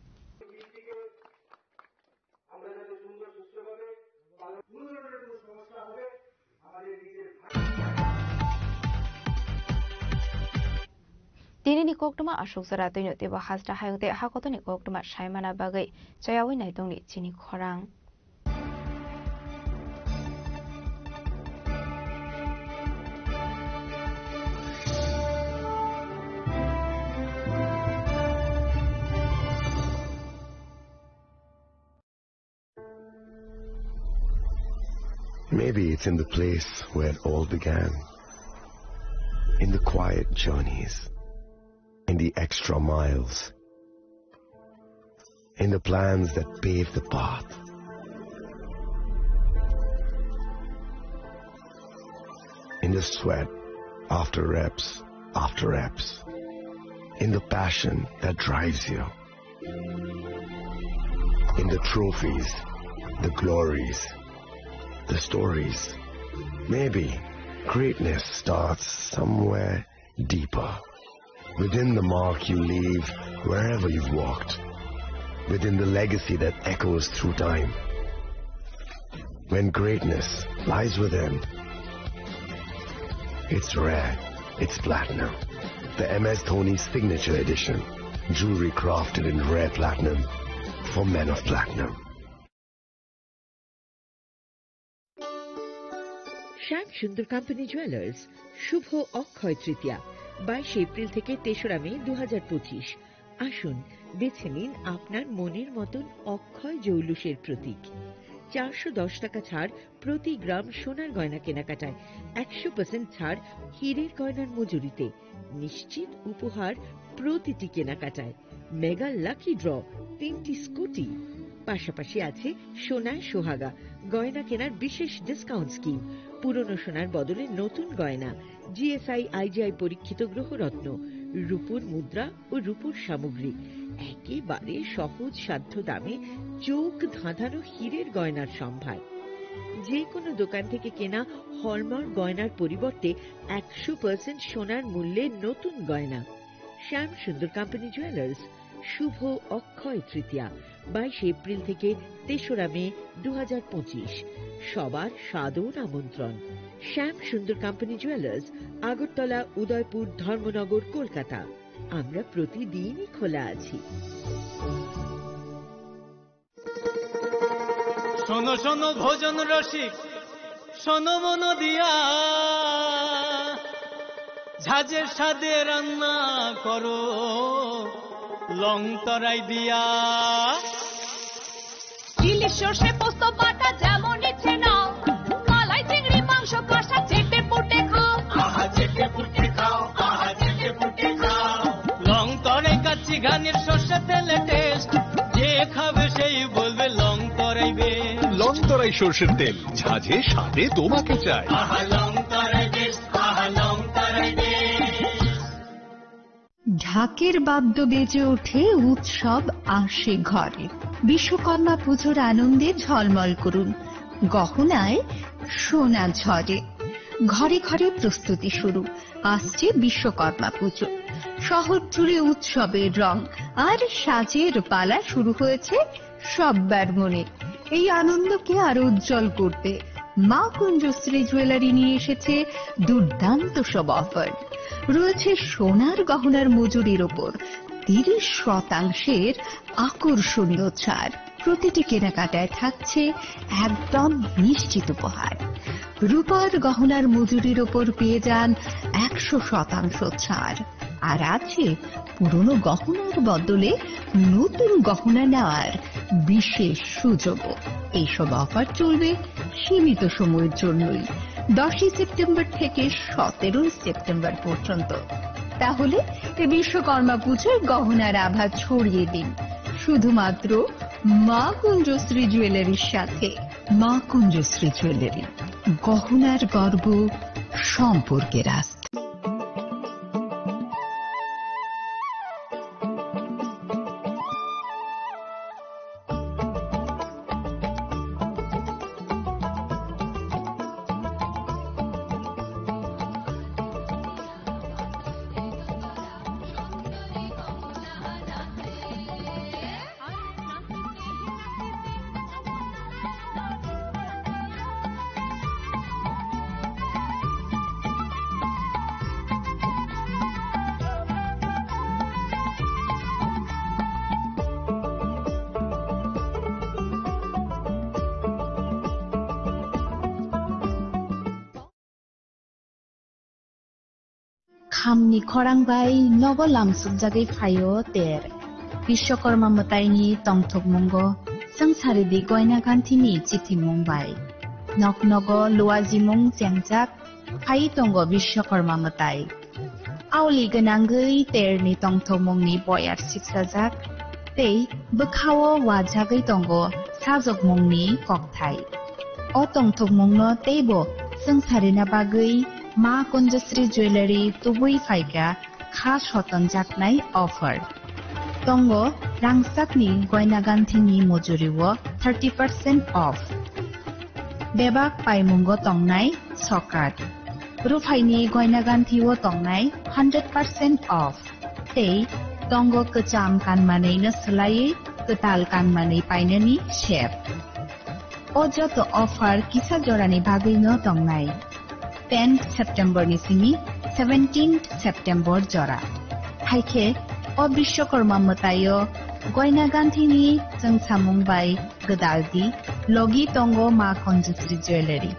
Tinini koktwma aswk jora twino teibo hasta hayung tei hakotoni koktwma saimana bagwi chayawi naitongni chini khorang. Maybe it's in the place where it all began. In the quiet journeys, in the extra miles, in the plans that pave the path, in the sweat after reps after reps, in the passion that drives you. In the trophies, the glories, the stories. Maybe greatness starts somewhere deeper. Within the mark you leave wherever you've walked. Within the legacy that echoes through time. When greatness lies within, it's rare, it's platinum. The M S Dhoni Signature Edition. Jewelry crafted in rare platinum for men of platinum. শ্যাম সুন্দর company jewellers, শুভ অক্ষয় তৃতীয়া, বাইশে এপ্রিল থেকে তেসরা মে দু হাজার পঁচিশ। আসুন, বেছে নিন আপনার মনের মতন অক্ষয় জৌলুসের প্রতীক। চারশো দশ টাকা ছাড় প্রতি গ্রাম সোনার গয়না কেনাকাটায়, একশো পার্সেন্ট ছাড় হীরের গয়নার মজুরিতে। নিশ্চিত উপহার প্রতিটি কেনাকাটায়। মেগা লাকি ড্র, তিনটি স্কুটি। পাশাপাশি আছে সোনায় সোহাগা, গয়না কেনার বিশেষ ডিসকাউন্ট স্কিম, পুরনো সোনার বদলে নতুন গয়না, G S I, I G I পরীক্ষিত গ্রহরত্ন, রূপোর মুদ্রা ও রূপোর সামগ্রী। একেবারে সহজ সাধ্য দামে চোখ ধাঁধানো হীরের গয়নার সম্ভার। যে কোনো দোকান থেকে কেনা হলমার্ক গয়নার পরিবর্তে একশো পার্সেন্ট সোনার মূল্যে নতুন গয়না। শ্যাম সুন্দর কোম্পানি জুয়েলার্স, শুভ অক্ষয় তৃতীয়া, বাইশে এপ্রিল থেকে তেসরা মে দু হাজার পঁচিশ। সবার সাদর আমন্ত্রণ। শ্যাম সুন্দর কোম্পানি জুয়েলার্স, আগরতলা, উদয়পুর, ধর্মনগর, কলকাতা। আমরা প্রতিদিনই খোলা আছি। শোনো শোনো ভোজন রসিক, শোনো মন দিয়া, ঝাঁঝে স্বাদে রান্না করো লং তরাই দিয়া। ইলিশ সর্ষে পোস্ত বাটা যেমন ইচ্ছে নাও, মালাই চিংড়ি মাংস কষা চেটে পুটে খাও। আহা চেটে পুটে খাও, আহা চেটে পুটে খাও। লং তরাই কাচ্চি ঘানির সর্ষে তেলে টেস্ট, যে খাবে সেই বলবে লং তরাই বেশ। লং তরাই সর্ষের তেল, ঝাঁঝে স্বাদে তোমাকে চাই। আহা লং তরাই বেশ, আহা লং তরাই বেশ। ঢাকের বাদ্য বেজে ওঠে, উৎসব আসে ঘরে। বিশ্বকর্মা পুজোর আনন্দে ঝলমল করুন, গহনায় সোনা ঝরে। ঘরে ঘরে প্রস্তুতি শুরু, আসছে বিশ্বকর্মা পুজো। শহর জুড়ে উৎসবের রং আর সাজের পালা শুরু হয়েছে সব্বার মনে। এই আনন্দকে আরো উজ্জ্বল করতে মা কুঞ্জশ্রী জুয়েলারি নিয়ে এসেছে দুর্দান্ত সব অফার। রয়েছে সোনার গহনার মজুরির ওপর তিরিশ শতাংশের আকর্ষণীয় ছাড়। প্রতিটি কেনাকাটায় থাকছে একদম নিশ্চিত উপহার। রূপার গহনার মজুরির ওপর পেয়ে যান একশো শতাংশ ছাড়। আর আছে পুরনো গহনার বদলে নতুন গহনা নেওয়ার বিশেষ সুযোগও। এইসব অফার চলবে সীমিত সময়ের জন্যই, দশই সেপ্টেম্বর থেকে সতেরোই সেপ্টেম্বর পর্যন্ত। তাহলে এ বিশ্বকর্মা পুজোয় গহনার আভা ছড়িয়ে দিন শুধুমাত্র মা কুঞ্জশ্রী জুয়েলারির সাথে। মা কুঞ্জশ্রী জুয়েলারি, গহনার গর্ব, সম্পর্কের আস্থা। Khamni khorang bai nogo lamsukjagwi phaio ter. Bishwakarma mwtaini tongthokmungo swngcharidi goina ganthini chithimung bai. Nok nogo luajimung chengjak phai tongo Bishwakarma mwtai. Aoli gwnangwi terni tongthokmungni boyar siksajak tei bwkhao wajagwi tongo sajokmungni kokthai. O tongthokmungno teibo swngcharina bagwi Ma Kunjasri Jewellery tubui phaikha kha sotonjaknai offer. Tongo rangchakni goina ganthini mojuriwo thirty percent off. Bebak paimungo tongnai sokat. Ruphaini goina ganthio tongnai hundred percent off. Tei tongo kwcham kanmanwino swlaiwi kwtal kanmanwi painani sep. O joto offer kisa jorani bagwino tongnai. Tenth September ni simi seventeenth September jora. Haikhe o Bishwakarma mwtaio goina ganthini chwngsamung bai gwdaldi logi tongo Ma Kunjasri Jewellery.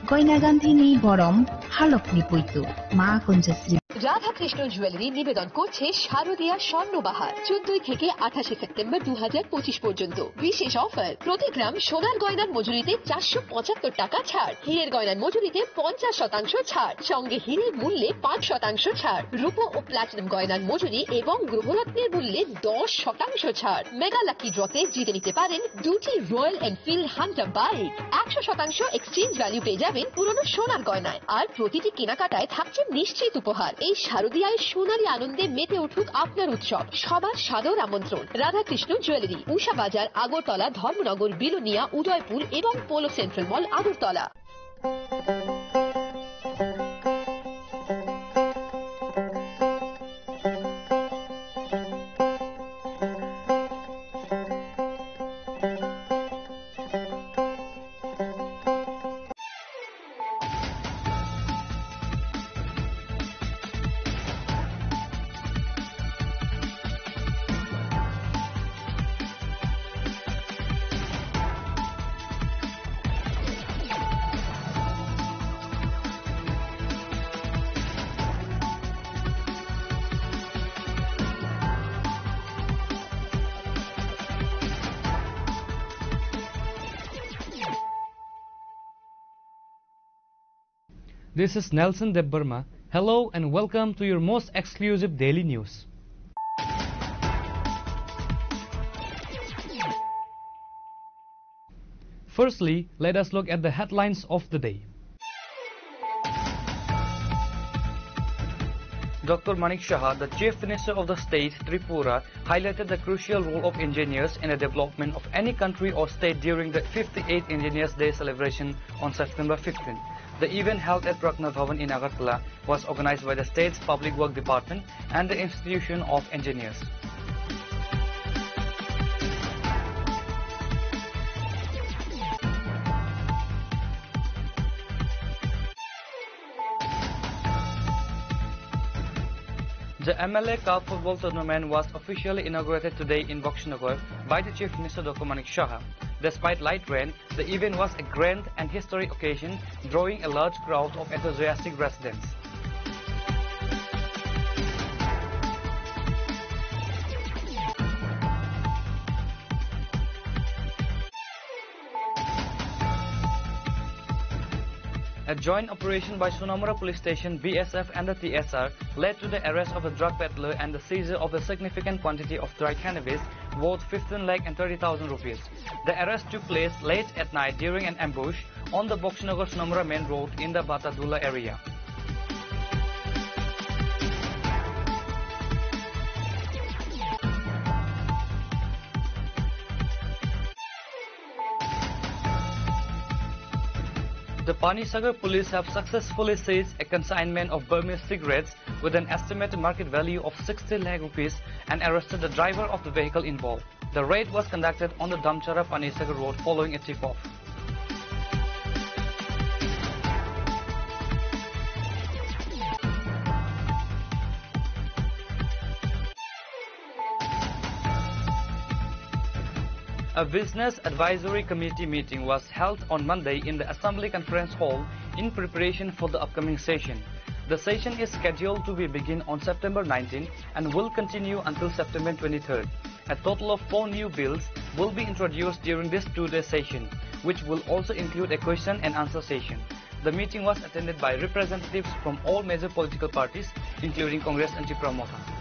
Goina ganthini borom halokni puitu Ma Kunjasri. Radhakrishna jewellery নিবেদন করছে শারদীয়া স্বর্ণবাহার, চোদ্দই থেকে আঠাশে সেপ্টেম্বর দু হাজার পঁচিশ পর্যন্ত। বিশেষ অফার, প্রতি গ্রাম সোনার গয়নার মজুরিতে চারশো পঁচাত্তর টাকা ছাড়, হীরের গয়নার মজুরিতে পঞ্চাশ শতাংশ ছাড়, সঙ্গে হীরের মূল্যে পাঁচ শতাংশ ছাড়, রূপো ও প্লাটিনাম গয়নার মজুরি এবং গ্রহরত্নের মূল্যে দশ শতাংশ ছাড়। মেগা লাকি ড্রতে জিতে নিতে পারেন দুটি রয়্যাল এনফিল্ড হান্টার বাইক। একশো শতাংশ এক্সচেঞ্জ ভ্যালু পেয়ে যাবেন পুরনো সোনার গয়নায়। আর প্রতিটি কেনাকাটায় থাকছে নিশ্চিত উপহার। এই শারদীয়ায় সোনালী আনন্দে মেতে উঠুক আপনার উৎসব। সবার সাদর আমন্ত্রণ। রাধাকৃষ্ণ জুয়েলারি, উষা বাজার, আগরতলা, ধর্মনগর, বিলোনিয়া, উদয়পুর এবং polo central mall, Agartala. This is Nelson Debbarma. Hello and welcome to your most exclusive daily news. Firstly, let us look at the headlines of the day. Doctor Manik Saha, the Chief Minister of the state Tripura, highlighted the crucial role of engineers in the development of any country or state during the fifty-eighth Engineers Day celebration on September fifteenth. The event, held at Pragna Bhavan in Agartala, was organized by the state's Public Work Department and the Institution of Engineers. The M L A Cup football tournament was officially inaugurated today in Bokshinagar by the Chief Minister Doctor Manik Saha. Despite light rain, the event was a grand and historic occasion, drawing a large crowd of enthusiastic residents. A joint operation by Sonamura Police Station, B S F, and the T S R led to the arrest of a drug peddler and the seizure of a significant quantity of dry cannabis worth fifteen lakh and thirty thousand rupees. The arrest took place late at night during an ambush on the Bokshinagar Sonamura main road in the Batadula area. The Panisagar police have successfully seized a consignment of Burmese cigarettes with an estimated market value of sixty lakh rupees and arrested the driver of the vehicle involved. The raid was conducted on the Damchara Panisagar road following a tip-off. A Business Advisory Committee meeting was held on Monday in the Assembly Conference Hall in preparation for the upcoming session. The session is scheduled to be begin on September nineteenth and will continue until September twenty-third. A total of four new bills will be introduced during this two-day session, which will also include a question and answer session. The meeting was attended by representatives from all major political parties, including Congress and Tipra Motha.